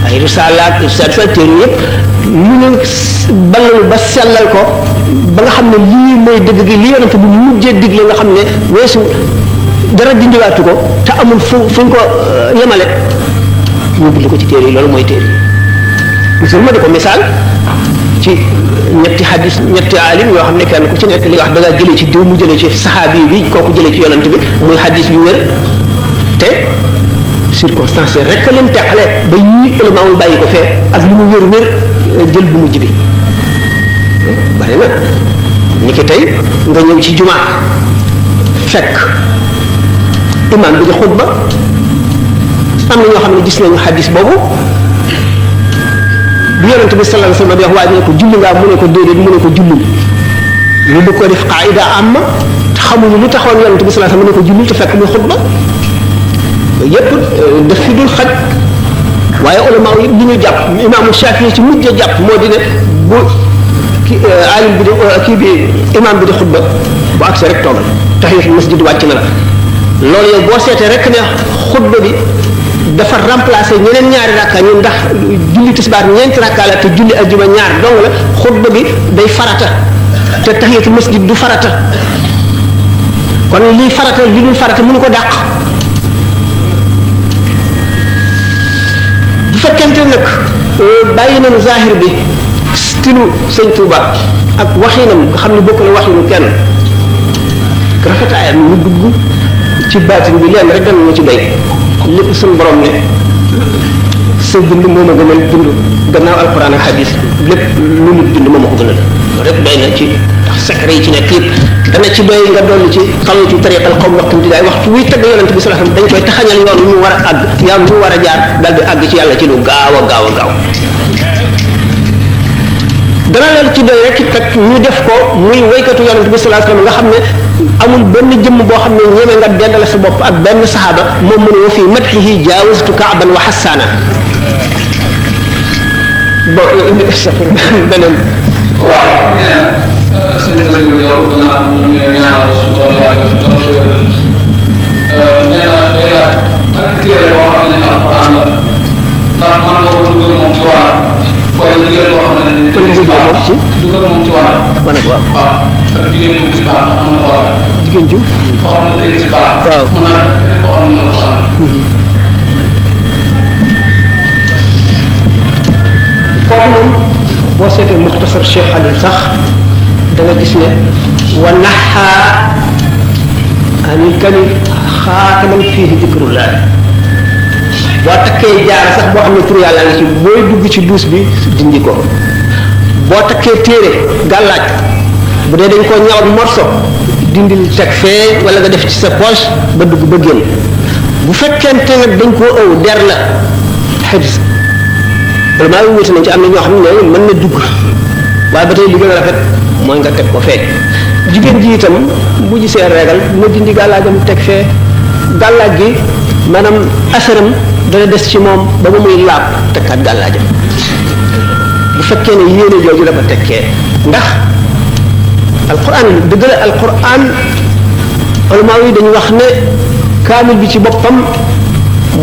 ay risalaat téere yëpp mu ñu ballalu ba sellal ko ba nga xam ne lii mooy dëgg gi li yonent bi mujjee digle nga xam ne weesu dara dindiwaatu ko te amul fu ñu ko yemale ñu bind ko ci téere yi loolu mooy téere yi musul ma di ko misaal ci ñetti alim yoo xam ne kenn ku ci nekk li nga wax da ngaa jëlee ci diw mu jëlee ci saxaabi bi kooku jëlee ci yonent bi muy xadis bi wér te circonstance rek leen teqale ba ñii élément bàyyi ko fee ak lu mu wér jël bu mujj bi bari na ni ki tey nga ñëw ci jumaa fekk imam bi di xutba am na ñoo xam ne gis nañu xadis boobu bi yonent bi sallallahu alayhi wasallam di wax waaye ne ko julli ngaa mu ne ko déedéet mu ne ko julli ñu bëgg ko def qaida amma te xamuñu lu taxoon yonent bi sallallahu alayhi wasallam mu ne ko julli te fekk muy xutba yépp daf fi dul xaj waaye ulama yi li ñu jàpp imaamu Shaafi'i ci mujj jàpp moo di ne bu alim bi di kii bi imam bi di xutba bu agsi rek toogal tahiyatul masjid wàcc na la loolu yow boo seetee rek ne xutba bi dafa remplacer ñeneen ñaari rakka ñu ndax julli tisbaar ñeenti rakka la te julli ajjuma ñaar dong la xutba bi day farata te tahiyatul masjid du farata kon lii farata li dul farata mënu ko dàq bu fekkente nag bàyyi nañu zahir bi stilu sëñ Touba ak waxinam nga xam ne bokk na waxinu kenn rafetaayam ñu dugg ci baatin bi leen rek danañu ci doy lépp suñu borom ne sa bind moo ma gënal bind gannaaw alquran ak hadis lépp lu nit bind moo ma ko gënal loolu rek doy na ci ndax secret yi ci nekk yëpp dana ci doy nga dolli ci xalu ci tariqal xaw waxtum di daay waxtu wuy tagg yonent bi sallallahu alayhi wasallam dañ koy taxañal yoon ñu war a àgg yoon ñu war a jaar dal di àgg ci yàlla ci lu gaaw a gaaw dana leen ci doy rek kat ñu def ko muy waykatu yonent bi sallallahu alayhi wasallam nga xam ne amul benn jëmm boo xam ne ñeme nga dendale sa bopp ak benn saxaaba moom mu ne wa fi madhihi jaawaztu ka'ban wa hassana beneen waaw suñu lañu yow dana ñaanal suñu nee na day laaj ak téere boo xam ne alquran la ndax man nga ko dugal moom ci waar wala jigéen boo xam ne dugal moom ci waar ma ne ko waaw ak jigéen bu ci baax am na waar jigéen ju boo xam ne day ci baax waaw mën naa boo xam ne kooku moom boo seetee muxtasar Cheikh Khalil sax da nga gis ne wa naxaa anil kani xaataman fiihi dikrullah boo takkee jaar sax boo xam ne tur yàlla nga ci booy dugg ci duus bi dindi ko boo takkee téere gàllaaj bu dee dañ koo ñawat morso dindil teg fee wala nga def ci sa poche ba dugg ba génn bu fekkente nag dañ koo ëw der la xibs wala maa ngi wuute nañ ci am na ñoo xam ne mën na dugg waaye ba tey li gën a rafet mooy nga teg ko fee jigéen ji itam bu gisee reegal na dindi gàllaajam teg fee gàllaaj gi maanaam asaram dana des ci moom ba ba muy laab tekkaat gàllaajam bu fekkee ne yéene jooju la ko tekkee ndax alquran dëgg la alquran ulama yi dañu wax ne kaamil bi ci boppam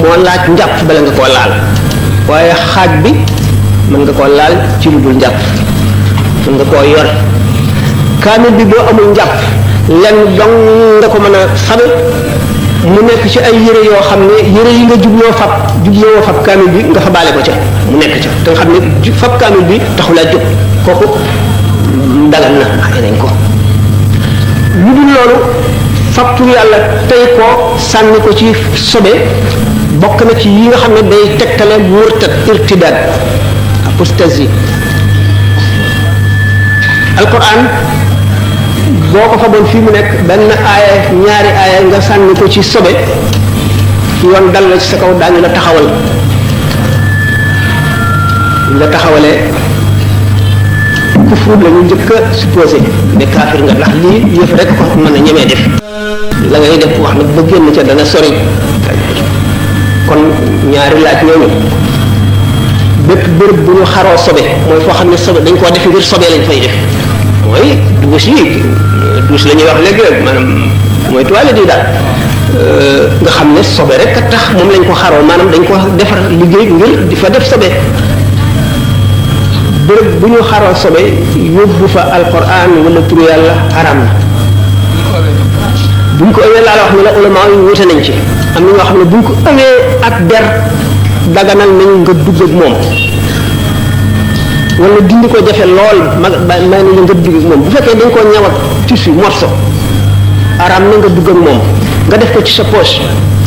moo laaj njàpp bala nga koo laal waaye xaaj bi mën nga koo laal ci lu dul njàpp mën nga koo yor kaamil bi boo amul njàpp lenn dong nga ko mën a sabe mu nekk ci ay yére yoo xam ne yére yi nga jubloo fab kaamil bi nga fa baale ko ca mu nekk ca te nga xam ne fab kaamil bi taxulaa jóg kooku dagal na ay nañ ko lu dul loolu fab tur yàlla tey ko sànni ko ci sobe bokk na ci yi nga xam ne day tegtale murtad irtidaad apostasie alquran boo ko faboon fii mu nekk benn aaya ñaari aaya nga sànni ko ci sobe yoon dal la ci sa kaw daañu la taxawal la taxawalee kufru la ñu njëkk a supposé ne kaafir nga ndax lii yëf rek ko mën a ñemee def la ngay def wax nag ba génn ca dana sori kon ñaari laaj ñooñu bépp bërëb bu ñu xaroo sobe mooy foo xam ne sobe dañ koo def ngir sobe lañ fay def mooy douche yi douche la ñuy wax léegi rek maanaam mooy toilette yi daal nga xam ne sobe rek a tax moom lañ ko xaroo maanaam dañ ko defar liggéey ngir di fa def sobe bërëb bu ñu xaroo sobe yóbbu fa alquran wala turu yàlla haram na buñ ko ëwee laa la wax ne la ulama yi wute nañ ci am na ñoo xam ne buñ ko ëwee ak der daganal nañ nga dugg ak moom wala dindi ko jafe lool may na nga dugg ak moom bu fekkee dañ koo ñawat tissu morceau haram na nga dugg ak moom nga def ko ci sa poche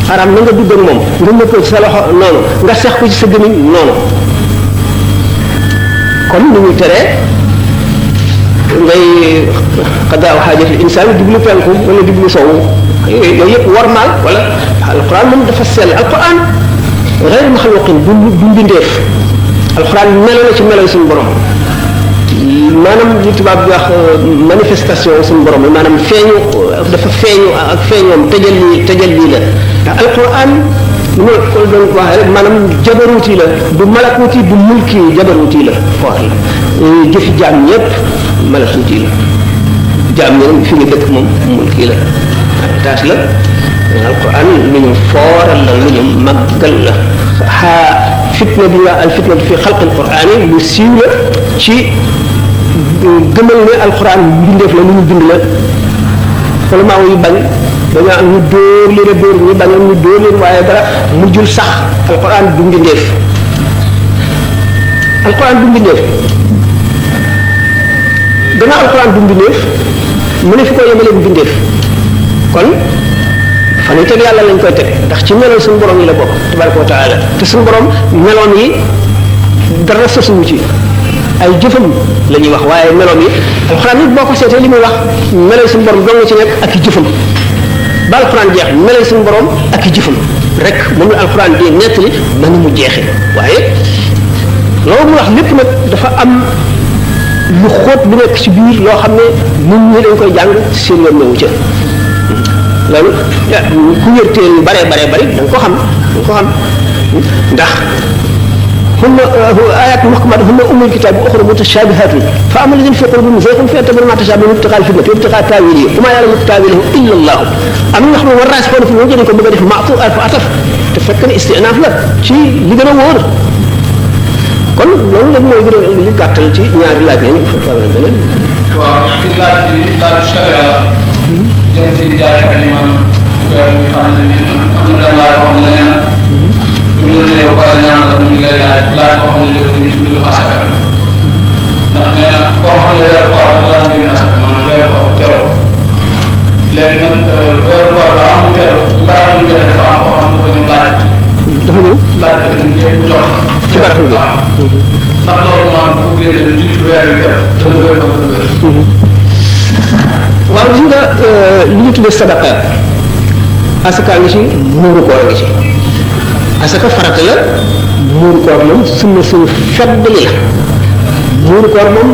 haram na nga dugg ak moom nga nëpp ko ci sa loxo noonu nga sex ko ci sa gémmiñ noonu kon ni ñu teree ngay xadaaw xaajatul insaan jublu penku wala jublu sowu yooyu yëpp warmaal wala alquran moom dafa sell alquran gayru maxluqin du mbindeef alquran melo la ci melo suñu borom maanaam li tubaab bi wax manifestation suñu borom la maanaam feeñu dafa feeñu ak feeñoom tëjal lii la ndax alquran li ma ko doon waxee rek maanaam jabaruuti la du malakuuti du mulki jabaruuti la xool la jëfi jaam ñëpp malakuuti la jaam ñi nag fi nga dëkk moom mulki la taas la alquran lu ñu fooral la lu ñu màggal la fitna bi nga al fitna fi xalq alquran lu siiw la ci gëmal ne alquran mbindeef la lu ñu bind la wala maa yu bañ dañoo am ñu dóor leen a dóor ñu bañoon ñu dóor leen waaye dara mujjul sax alquran du mbindeef alquran du mbindeef gannaaw alquran du mbindeef mu ne fi ko yemale mbindeef kon fan yi teg yàlla lañ koy teg ndax ci meloon suñu borom yi la bokk tabaraka wa taala te suñu borom meloon yi dara sosuwu ci ay jëfam la ñuy wax waaye meloon yi alquran nit boo ko seetee li muy wax meloon suñu borom dong ci nekk ak i jëfam ba alquran jeex meloon suñu borom ak i jëfam rek moom la alquran di nettali ba ni mu jeexee waaye loolu mu wax lépp nag dafa am lu xóot lu nekk ci biir loo xam ne nit ñi dañ koy jàng seen yoon newu ca loolu ku wértee lu bare da nga ko xam ndax hunna ayat muhkamat hunna ummul kitab wa ukhra mutashabihatun fa amma alladhina fi qulubihim zayghun fayattabi'una ma tashabaha ibtigha'a al-fitnati wa ibtigha'a ta'wilihi wa ma ya'lamu ta'wilahu illa Allah am na xam ne war raas ko fi ñu ko bëgg a def ma'tu fa ataf te fekk ne istinaaf la ci li gën a wóor kon loolu nag mooy gën a li gàttal ci ñaari laaj yi fa beneen waaw ci laaj bi laaj sharia jëm ci jaay ak liman ko xam ne am na laaj wax leneen ñu ngi lay wax ñaan la ñu ngi lay laaj boo xam ne léegi ñu tudd asaka ndax nee na koo xam ne weer koor balaa ñu ngi asaka maanaam weer koor teew léegi nag weer koor daa am teew balaa ñu koy dafa am koo xam ne ko ñu laaj dafa ñëw laaj ko ñu jéem jox ci barab bi ndax loolu maanaam bu génnee ci weer wi teew dana wér ko dana wér waaw gis nga li ñu tuddee sadaqa asaka ngi ci muuru koor ngi ci asaka farata la muuru koor moom sunna suñu feddali la muuru koor moom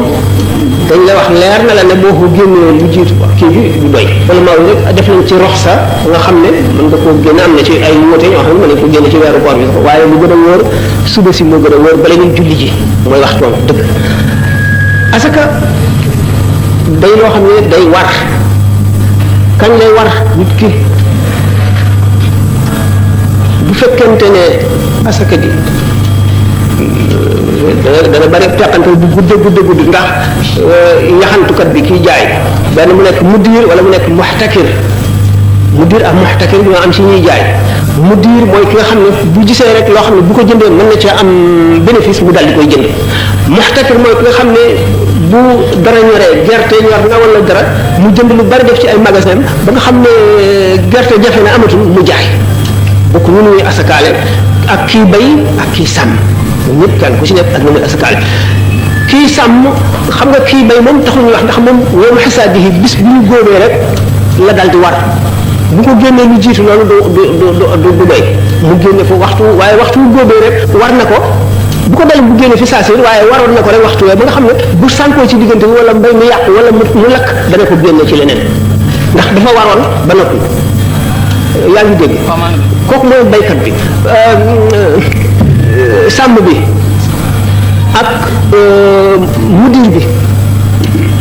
dañ la wax leer na la ne boo ko génnee lu jiitu kii bi du doy wala maa ngi rek def nañ ci rox sa nga xam ne mën nga koo génne am na ci ay woote ñoo xam ne mën nañ ko génne ci weeru koor bi sax waaye lu gën a wóor suba si moo gën a wóor bala ñuy julli ji mooy waxtoom dëgg asaka day loo xam ne day war kañ lay war nit ki bu fekkente ne asaka ji dana bari teqante bu gudd ndax yaxantukat bi kiy jaay benn mu nekk mudir wala mu nekk muxtakir mudir ak muxtakir ñoo am si ñuy jaay mudir mooy ki nga xam ne bu gisee rek loo xam ne bu ko jëndee mën na cee am bénéfice mu dal di koy jënd muxtakir mooy ki nga xam ne bu dara ñoree gerte ñor na wala dara mu jënd lu bari def ci ay magasin ba nga xam ne gerte jafe na amatul mu jaay bokk ñu ñuy asakaale ak kii bay ak kii sàmm ñoom ñëpp kenn ku ci nekk ak ñu muy asakaale kii sàmm xam nga kii bay moom taxul ñu wax ndax moom yow xisaadihi bis bu ñu góobee rek la dal di war bu ko génnee lu jiitu loolu du doy mu génne ko waxtu waaye waxtu bu góobee rek war na ko bu ko dal bu génne fi saa si waaye waroon na ko rek waxtu wee ba nga xam ne bu sànkoo ci diggante bi wala mbay mi yàqu wala mu lakk dana ko génne ci leneen ndax dafa waroon ba noppi yaa ngi dégg kooku mooy baykat bi sàmm bi ak mudir bi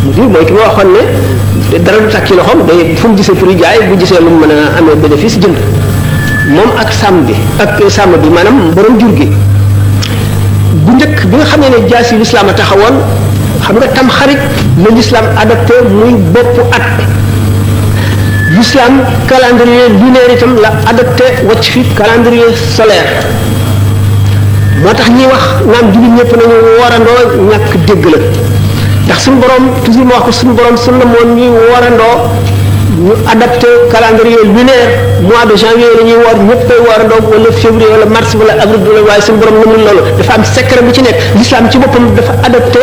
mudir mooy ki ma waxoon ne dara du takk ci loxoom day fu mu gisee prix jaay bu gisee lu mu mën a amee bénéfice jënd moom ak sàmm bi maanaam borom jur gi bu njëkk bi nga xam ne jaasi lislaam a taxawoon xam nga tam xarit la lislaam adopté muy boppu at l'islam calendrier lunaire itam la adopté wacc fi calendrier solaire moo tax ñuy wax naan jullit ñëpp nañu warandoo ñàkk dégg la ndax suñu borom toujours ma wax ko suñu borom sunna moon ñuy warandoo ñu adapté calendrier lunaire mois de janvier la ñuy woor ñëpp koy warandoo wala février wala mars wala avril wala waaye suñu borom namul loolu dafa am secret bu ci nekk l'islam ci boppam dafa adapté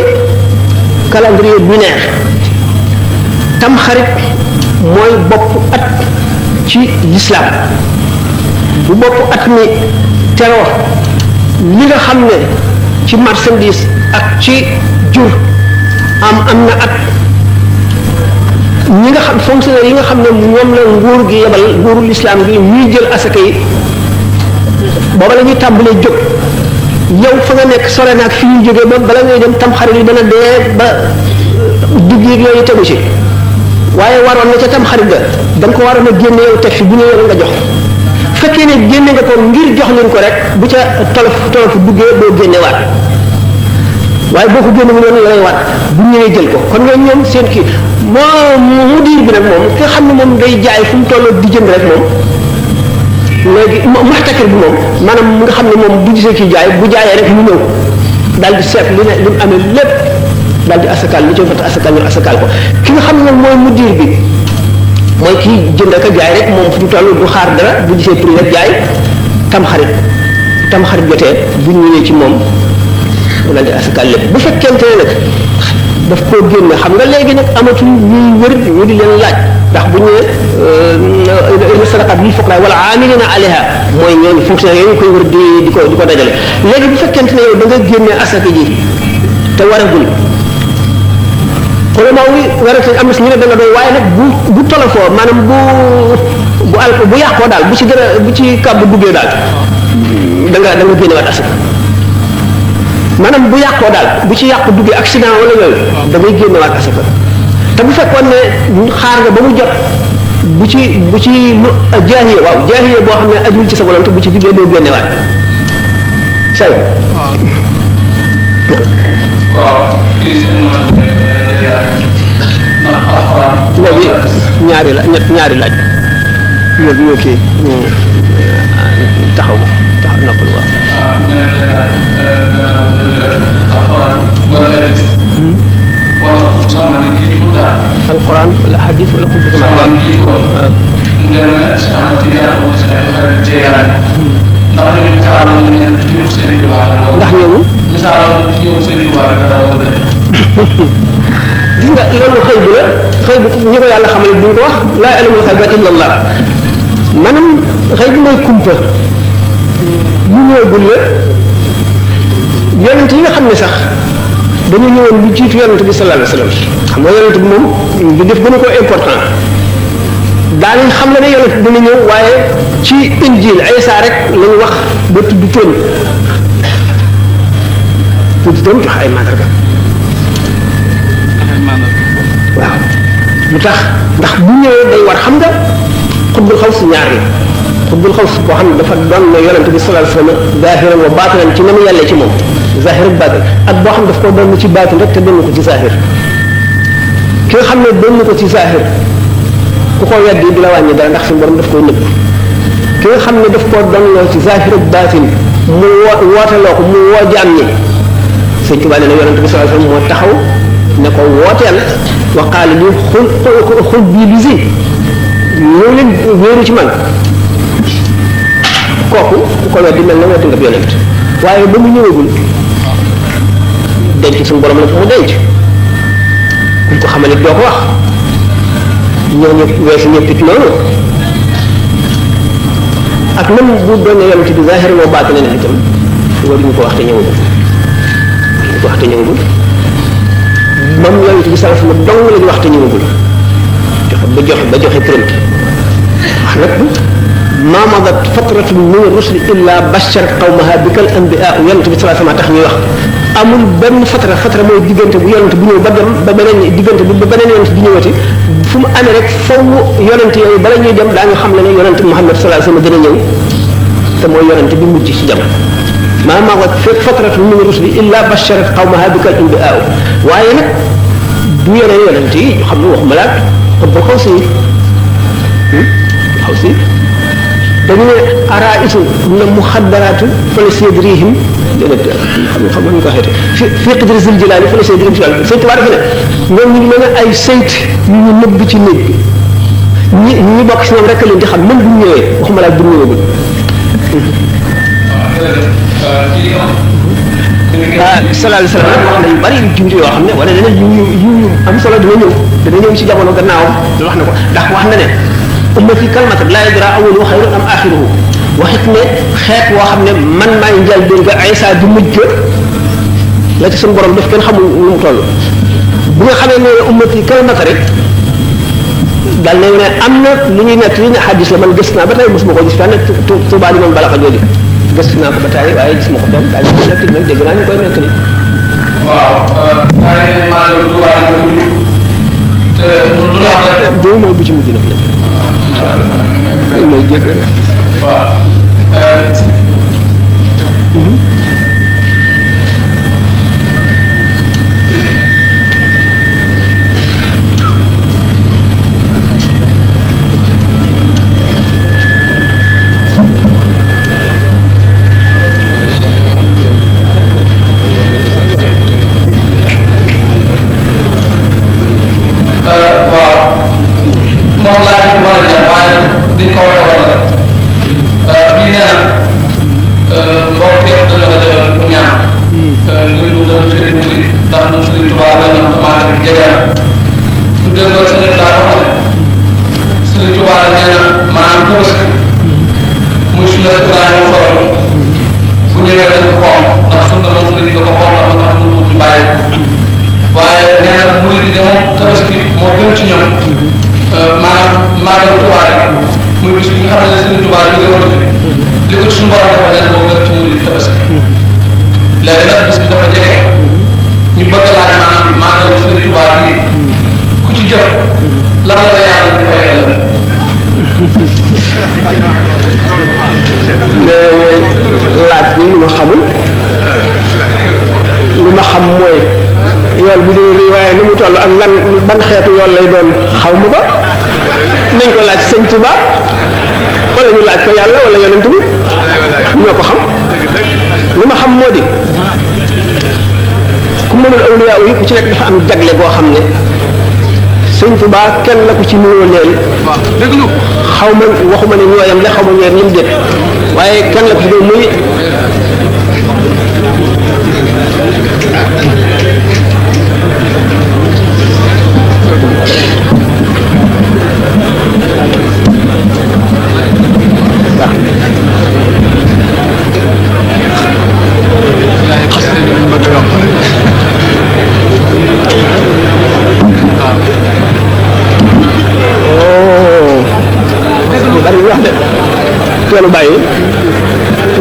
calendrier lunaire tam xarit mooy bopp at ci l'islam bu bopp at mi teroo li nga xam ne ci marchandise ak ci jur am na at ñi nga xam fonctionnaire yi nga xam ne ñoom la nguur gi yebal nguuru l'islam gi ñuy jël asaka yi booba la ñuy tàmbalee jóg yow fa nga nekk sore naag fi ñuy jógee ba bala ngay dem tam xarit yi dana dee ba digg yi yooyu tegu ci waaye waroon na ca tam xarit ga da nga ko waroon a génne yow teg fi bu ñëwee nga jox fekkee ne génne nga ko ngir jox leen ko rek bu ca tolof duggee doo génnewaat waaye boo ko génne mu noonu la lay waat bu ñëwee jël ko kon nga ñoom seen kii mu diir bi nag moom ki nga xam ne moom day jaay fu mu tolloo di jënd rek moom léegi muxtakir bi moom maanaam mu nga xam ne moom bu gisee kii jaay bu jaayee rek mu ñëw daal di seet li mu amee lépp daal di asakaal li ci fata asakaal ñu asakaal ko ki nga xam ne nag mooy mu diir bi mooy kii jënd ak jaay rek moom fu mu toll du xaar dara bu gisee prix rek jaay tam xarit jotee bu ñëwee ci moom mu daal di asakaal lépp bu fekkente ne nag daf koo génne xam nga léegi nag amatul ñuy wër ñu di leen laaj ndax bu ñëwee sadaqat bil fuqara wala amilina alayha mooy ñooñu fonctionnaire yooyu koy wër di ko dajale léegi bu fekkente ne yow da nga génne asaka ji te waragul xolama wi warate am na si ñu ne da nga doy waaye nag bu tolofoo maanaam bu yàqoo daal bu ci kàbb duggee daal da nga génne waat asaka maanaam bu yàqoo daal bu ci yàqu duggee accident wala yooyu da ngay génne waat asaka te bu fekkoon ne xaar nga ba mu jot bu ci jaahiye waaw jaahiye boo xam ne ajul ci sa volonté bu ci duggee doo génne waat say léegi ñaari laaj ñoo kii taxaw nopp alquran wala hadith wala ko bëgg ndax ñooñu gis nga loolu xëy bu la xëy bu ñi ko yàlla xamal duñ ko wax laa ya'lamul ghayba illa Allah maanaam xëy bi mooy kumpa ñu ñëwagul la yonent yi nga xam ne sax dañu ñëwoon lu jiitu yonent bi sallallahu alayhi wa sallam xam nga yonent bi moom di def gën a ko important daanañ xam la ne yonent dina ñëw waaye ci injil Isa rek lañu wax ba tudd toon jox ay mandarga waaw lu tax ndax bu ñëwee day war xam nga xutbul xaw si ñaar la xutbul xaw si boo xam ne dafa doon ne yonent bi sallallahu alayhi wa sallam zaahiran wa baatinan ci na mu yàllee ci moom zahir ak baatin ak boo xam ne daf ko doon ci baatin rek te doon ko ci zahir ki nga xam ne doon ko ci zahir ku ko weddi di la wàññi dara ndax suñu borom daf koy nëbb ki nga xam ne daf koo doon ci zahir ak baatin mu wooteloo ko mu woo jaam ñi sëñ Tuubaa nee na yonent bi sallallahu alayhi wasallam moo taxaw ne ko wooteel wa qaala li xul bii bi si ñëw leen wéeru ci man kooku ku ko weddi mel na weddi nga yonent waaye ba mu ñëwagul denc suñu borom la ko mu denc kuñ ko xamal it doo ko wax ñooñu weesu ñëpp it noonu ak même bu doonee yonent bi zahir moo baatu ne itam waruñu ko wax te ñëwagul waruñu ko wax te ñëwagul moom yonent bi sallallahu alayhi wasallam dong la ñu wax te ñëwagul ba joxe tërënt wax nag ma madat fatratun min ar-rusul illa basharat qawmaha bikal anbiya yonent bi sallallahu alayhi wasallam tax ñuy wax amul benn fatra mooy diggante bu yonent bu ñëw ba dem ba beneen diggante bi ba beneen yonent bi ñëwati fu mu amee rek faw yonent yooyu bala ñuy dem daañu xam ne yonent Muhammad sallallahu alayhi wasallam dina ñëw te mooy yonent bi mujj ci jamono ma madat fatratun min ar-rusul illa basharat qawmaha bikal anbiya waaye nag du yeneen yonent yi ñu xam ne waxuma laat ba xaw si dañu ne araisu na muxaddaraatu fële séedrihim xam nga ñu ko waxeete fi qidri zil jilaani fële séedrihim si wàll sëñ Tuubaa dafa ne ñoom ñu ngi mel ne ay sayt yu ñu nëbb ci néeg bi ñi bokk si ñoom rek leen di xam même bu ñu ñëwee waxuma laa bu ñu ñëwagul sallallahu alayhi wa sallam wax na yu bari yu jiwti yoo xam ne wala dana yu am solo dana ñëw ci jamono gannaawam wax na ko ndax wax na ne ummati kalmatan laa yadraa awwaluhu xayrun am aaxiruhu waxit ne xeet woo xam ne man maay njëlbéen ga Isa di mujj la ci suñu borom def kenn xamul nu mu toll bu nga xamee ne ummati kalmatan rek dal nañu ne am na lu ñuy nekk li ne xadis la man gëstu naa ba tey mosuma ko gis fenn Tuubaa di moom balaxa jooju gëstu naa ko ba tey waaye gis ma ko doon daal di nekk nag dégg naa ñu koy nekk ni waaw boobu mooy bu ci mujj nag waaw mooy jégg waaw moom laa ci war a jëm waaye diñ ko war a war a bii nee na mbokk yëpp dañoo la defal ñaan ngir ñu doon sëriñ bi ndax ñun sëriñ Tuubaa la ñu maa ngi jege na su déggoo sëriñ daa ko xam ne sëriñ Tuubaa la nee na maanaam Tabaski muy suñu Ibrahima xool bu ñëwee dañ ko xool ndax suñu doon sëriñ da ko xool ndax ndax ñu wut bàyyi waaye nee na murid yi moom Tabaski moo gën ci ñoom maanaam maanaam Tuubaa rek muy bis bi nga xam ne Sëriñ Tuubaa li nga war li ko suñu borom dafa leen boo gën ci murid Tabaski léegi nag bis bi dafa jege ñu bëgg laaj maanaam Sëriñ Tuubaa bi ku ci jot lan la yàlla di fay ëllëg laaj bi lu ma xamul li ma xam mooy yool bi dee waaye ni mu toll ak lan ban xeetu yool lay doon xaw ma ko nañ ko laaj sëñ Tuba wala ñu laaj ko yàlla wala yonent bi ñoo ko xam li ma xam moo di ku mënul awliya yi ku ci nekk dafa am jagle boo xam ne sëñ Tuubaa kenn la ko ci nuyoo leen xaw ma waxuma ne ñooyam la xaw ma ñooyam ñim déet waaye kenn la ko ci doon muy teelu bàyyi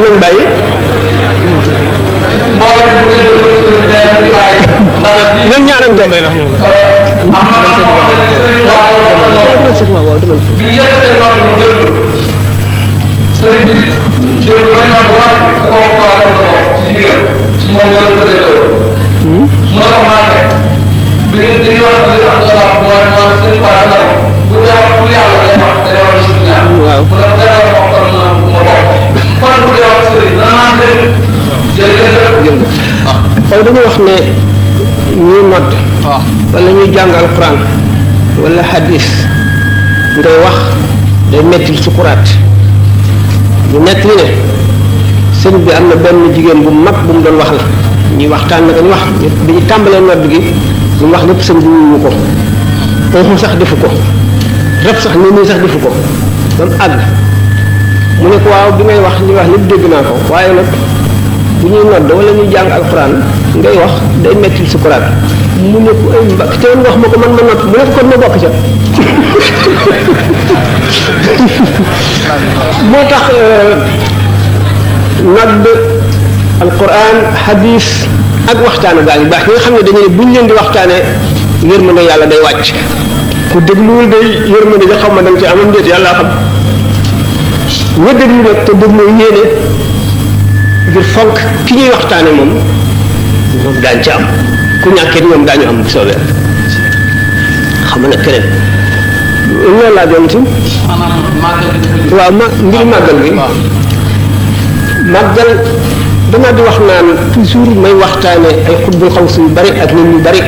nañ bàyyi ñoom ñaanante waaw xaw dañuy wax ne ñuy nodd wala ñuy jàng alquran wala hadis ngay wax day metti sukuraat ñu nekk li ne sëñ bi am na benn jigéen bu mag bu mu doon wax la ñuy waxtaan nag ñu wax bi ñu tàmbalee nodd gi ñu wax lépp sëñ bi wuyu ko ooxu sax defu ko rab sax nii sax defu ko ba mu àgg mu ne ko waaw bi ngay wax ñuy wax lépp dégg naa ko waaye nag bu ñuy nodd wala ñuy jàng alxuraan ngay wax day metti sukuraat mu ne ko ay mbakk te wax ma ko man ma nodd mu ne ko kon ma bokk ca moo tax nodd alxuraan hadis ak waxtaanu gaa ngi baax ñi nga xam ne dañu ne buñ leen di waxtaane yërmande yàlla day wàcc ku dégluwul day yërmande ja xaw ma danga ci amam déet yàlla xam nga déglu nag te déglu yéene ngir fonk ki ñuy waxtaane moom daañ ci am ku ñàkkee ñoom daañu am bu soobee xam na keneen loolu laa doon ci waaw mbiri màggal gi màggal danaa di wax naan toujours may waxtaane ay xutbul xaws yu bari ak nit ñu bari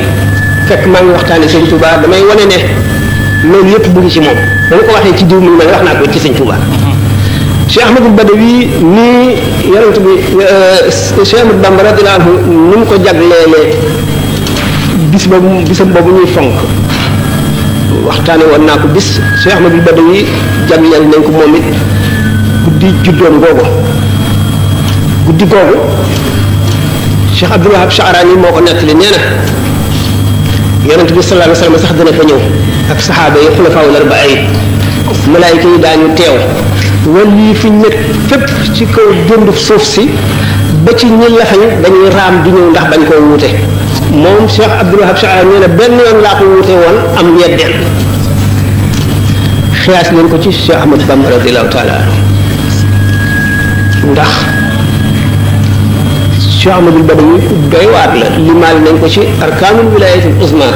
fekk maa ngi waxtaane sëñ Touba damay wane ne loolu yëpp bu ngi ci moom dama ko waxee ci diw mi ma wax naa ko ci sëñ Touba Cheikh Ahmadul Badawi nii yonent bi Cheikh Ahmad Bamba radiyallahu anhu ni mu ko jagleelee bisam boobu ñuy fonk waxtaane woon naa ko bis Cheikh Ahmadul Badawi jagleel nañ ko moom it guddi juddoom googu guddi googu Cheikh Abdul Wahab Sha'rani moo ko nettali nee na yonent bi sallallahu alayhi wa sallam sax dana fa ñëw ak saxaaba yi xulafaa arba'a yi malaayika yi daañu teew wala yi fi nekk fépp ci kaw dënduf suuf si ba ci ñi lafañ dañuy raam di ñëw ndax bañ koo wuute moom Cheikh Abdul Wahab Sha'rani nee na benn yoon laa ko wuute woon am yeddeel xiyaas leen ko ci Cheikh Ahmad Bamba radiyallahu taala ndax Cheikh Ahmadul Badawi ku doy waar la limaal nañ ko ci arkaanul wilaayatul uzma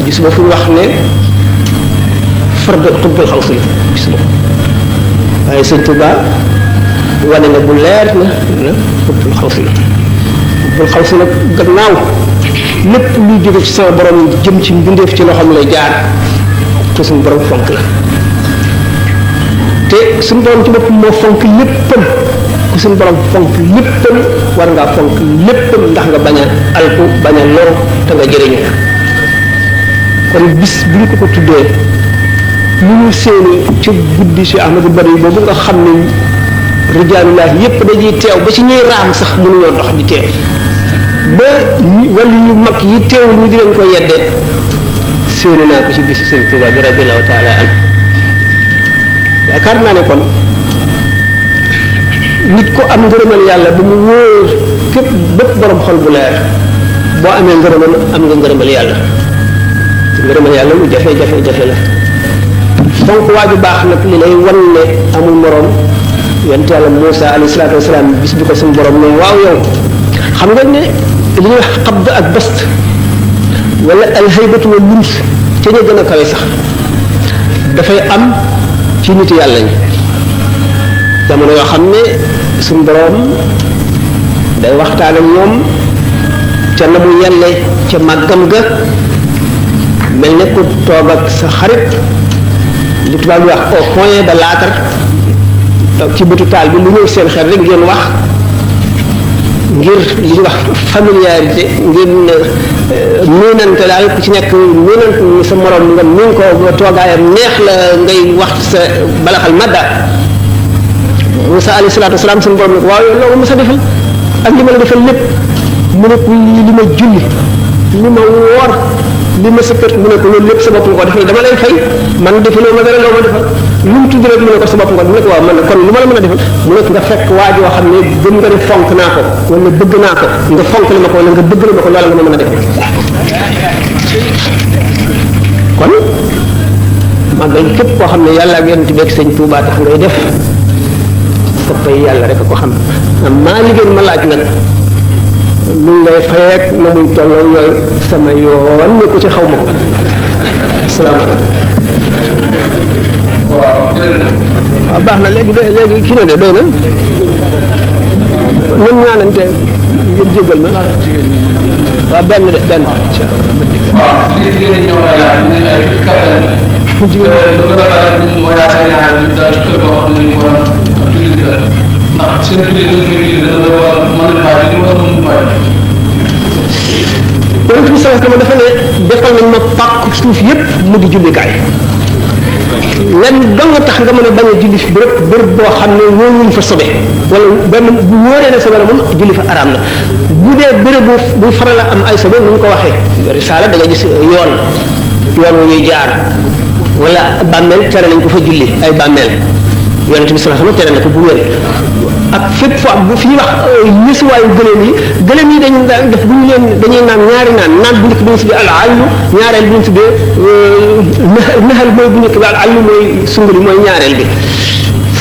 gis ba fu wax ne fardu xutbul xaws la gis ba waaye sëñ Tuba wane na bu leer na xutbul xaws la xutbul xaws la gannaaw lépp luy jóge ci sama borom jëm ci mbindeef ci loxoom lay jaar te suñu borom fonk la te suñu borom ci bopp moo fonk léppam ku suñu borom fonk léppam war ngaa fonk léppam ndax nga bañ a alku bañ a loru te nga jëriñu kon bis bu ñu ko tuddee lu ñu seeni ci guddi si Ahmadul Badawi boobu nga xam ne rijaalullah yépp dañuy teew ba ci ñuy raam sax mënuñoo dox di teew ba wàllu yu mag yi teewul ñu di leen ko yedde seeni naa ko ci bisu Sëriñ Tuubaa bi radiyallahu taala an yaakaar naa ne kon nit ko am ngërëmal yàlla ba mu wóor képp bépp borom xol bu leer boo amee ngërëmal am nga ngërëmal yàlla ngërëmal yàlla lu jafe-jafe la donc waa ju baax nag li lay wan ne amul morom yonent yàlla Muusa alayhi salaatu wasalaam bis bi ko suñu borom ne waaw yow xam nga ne li ñuy wax xabd ak bast wala alhaybatu wa lums ca ñu gën a kawe sax dafay am ci nit yàlla ñi jamono yoo xam ne suñu borom day waxtaan ak ñoom ca na mu yelle ca màggam ga mel ne ku toog ak sa xarit li tubaab bi wax au coin de l'âtre toog ci bëtu taal bi lu ñëw seen xel rek ngeen wax ngir li ñuy wax familiarité ngeen miinante daal ku ci nekk miinante ni sa morom nga miin ko ba toogaayam neex la ngay wax sa balaxal madda Musa alayhi salaatu wasalaam suñu borom ne ko waaw yow loolu Musa defal ak li ma la defal lépp mu ne ko li ma julli li ma woor li ma sa kër mu ne ko loolu lépp sa bopp nga ko defal dama lay fay man defaloo ma dara loo ma defal lu mu tudd rek mu ne ko sa bopp nga mu ne ko waaw man kon lu ma la mën a defal mu ne ko nga fekk waa joo xam ne gëm nga ne fonk naa ko wala bëgg naa ko nga fonk la ma ko wala nga bëgg la ma ko loola nga ma mën a defal kon màggal képp koo xam ne yàlla ak yonent bi ak sëñ Tuubaa tax ngay def koppay yàlla rek a ko xam maa liggéey ma laaj nag lu ngay fay rek na muy tolloo yooyu sama yoon ne ko ci xaw ma ko asalaamaaleykum waaw baax na léegi kii na de doy na ñun ñaanante ngeen jégal ma waaw benn de benn ndax seen jullit dana war a mën a bàyyi li war a mën a bàyyi. yonent bi sallallahu alayhi wasallam dafa ne defal nañ ma pàkk suuf yépp mu di jullikaay lenn dong nga tax nga mën a bañ a julli fi bërëb boo xam ne wóoruñ fa sobe wala benn bu wóoree ne sobe la moom julli fa araam la bu dee bërëb bu faral a am ay sobe nu ñu ko waxee risaala da nga gis yoon wu ñuy jaar wala bàmmeel tere nañ ko fa julli ay bàmmeel yonent bi sallallahu alayhi wasallam tere na ko bu wér ak fépp foo am bu fi ñuy wax ñësuwaayu gëléem yi dañu daan def bu ñu leen dañuy naan ñaari naan bu njëkk bi ñu tuddee al allu ñaareel bi ñu tuddee naxal mooy bu njëkk bi al allu mooy sunguli mooy ñaareel bi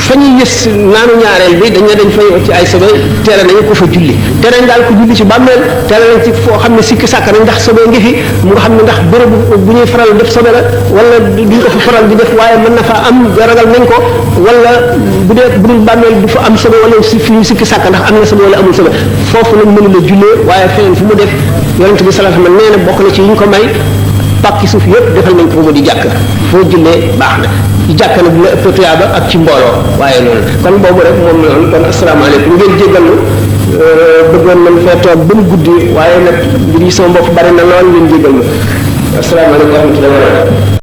fa ñuy yës naanu ñaareel bi dañ fay ci ay sobe tere nañu ko fa julli tere nañ daal ko julli ci bàmmeel tere nañ ci foo xam ne sikki sàkk nañ ndax sobe ngi fi mu nga xam ne ndax bërëb bu ñuy faral def sobe la wala duñ ko fa faral di def waaye mën na fa am ragal nañ ko wala bu dul bàmmeel du fa am sobe wala si fi ñu sikki sàkk ndax am na sobe wala amul sobe foofu nag mënu la jullee waaye feneen fu mu def yonent bi sallallahu alayhi wasallam nee na bokk na ci yi ñu ko may pàkki suuf yëpp defal nañ ko mu di jàkk foo jullee baax na ci jàkk nag la ëpp tuyaaba ak ci mbooloo waaye loolu kon boobu rek moom la woon kon asalaamaaleykum ngeen jéggal nu bëggoon nañ fee toog ba mu guddi waaye nag mbir yi sama bopp bari na lool ngeen jéggal nu asalaamaaleykum wa rahmatullahi wa barakatuh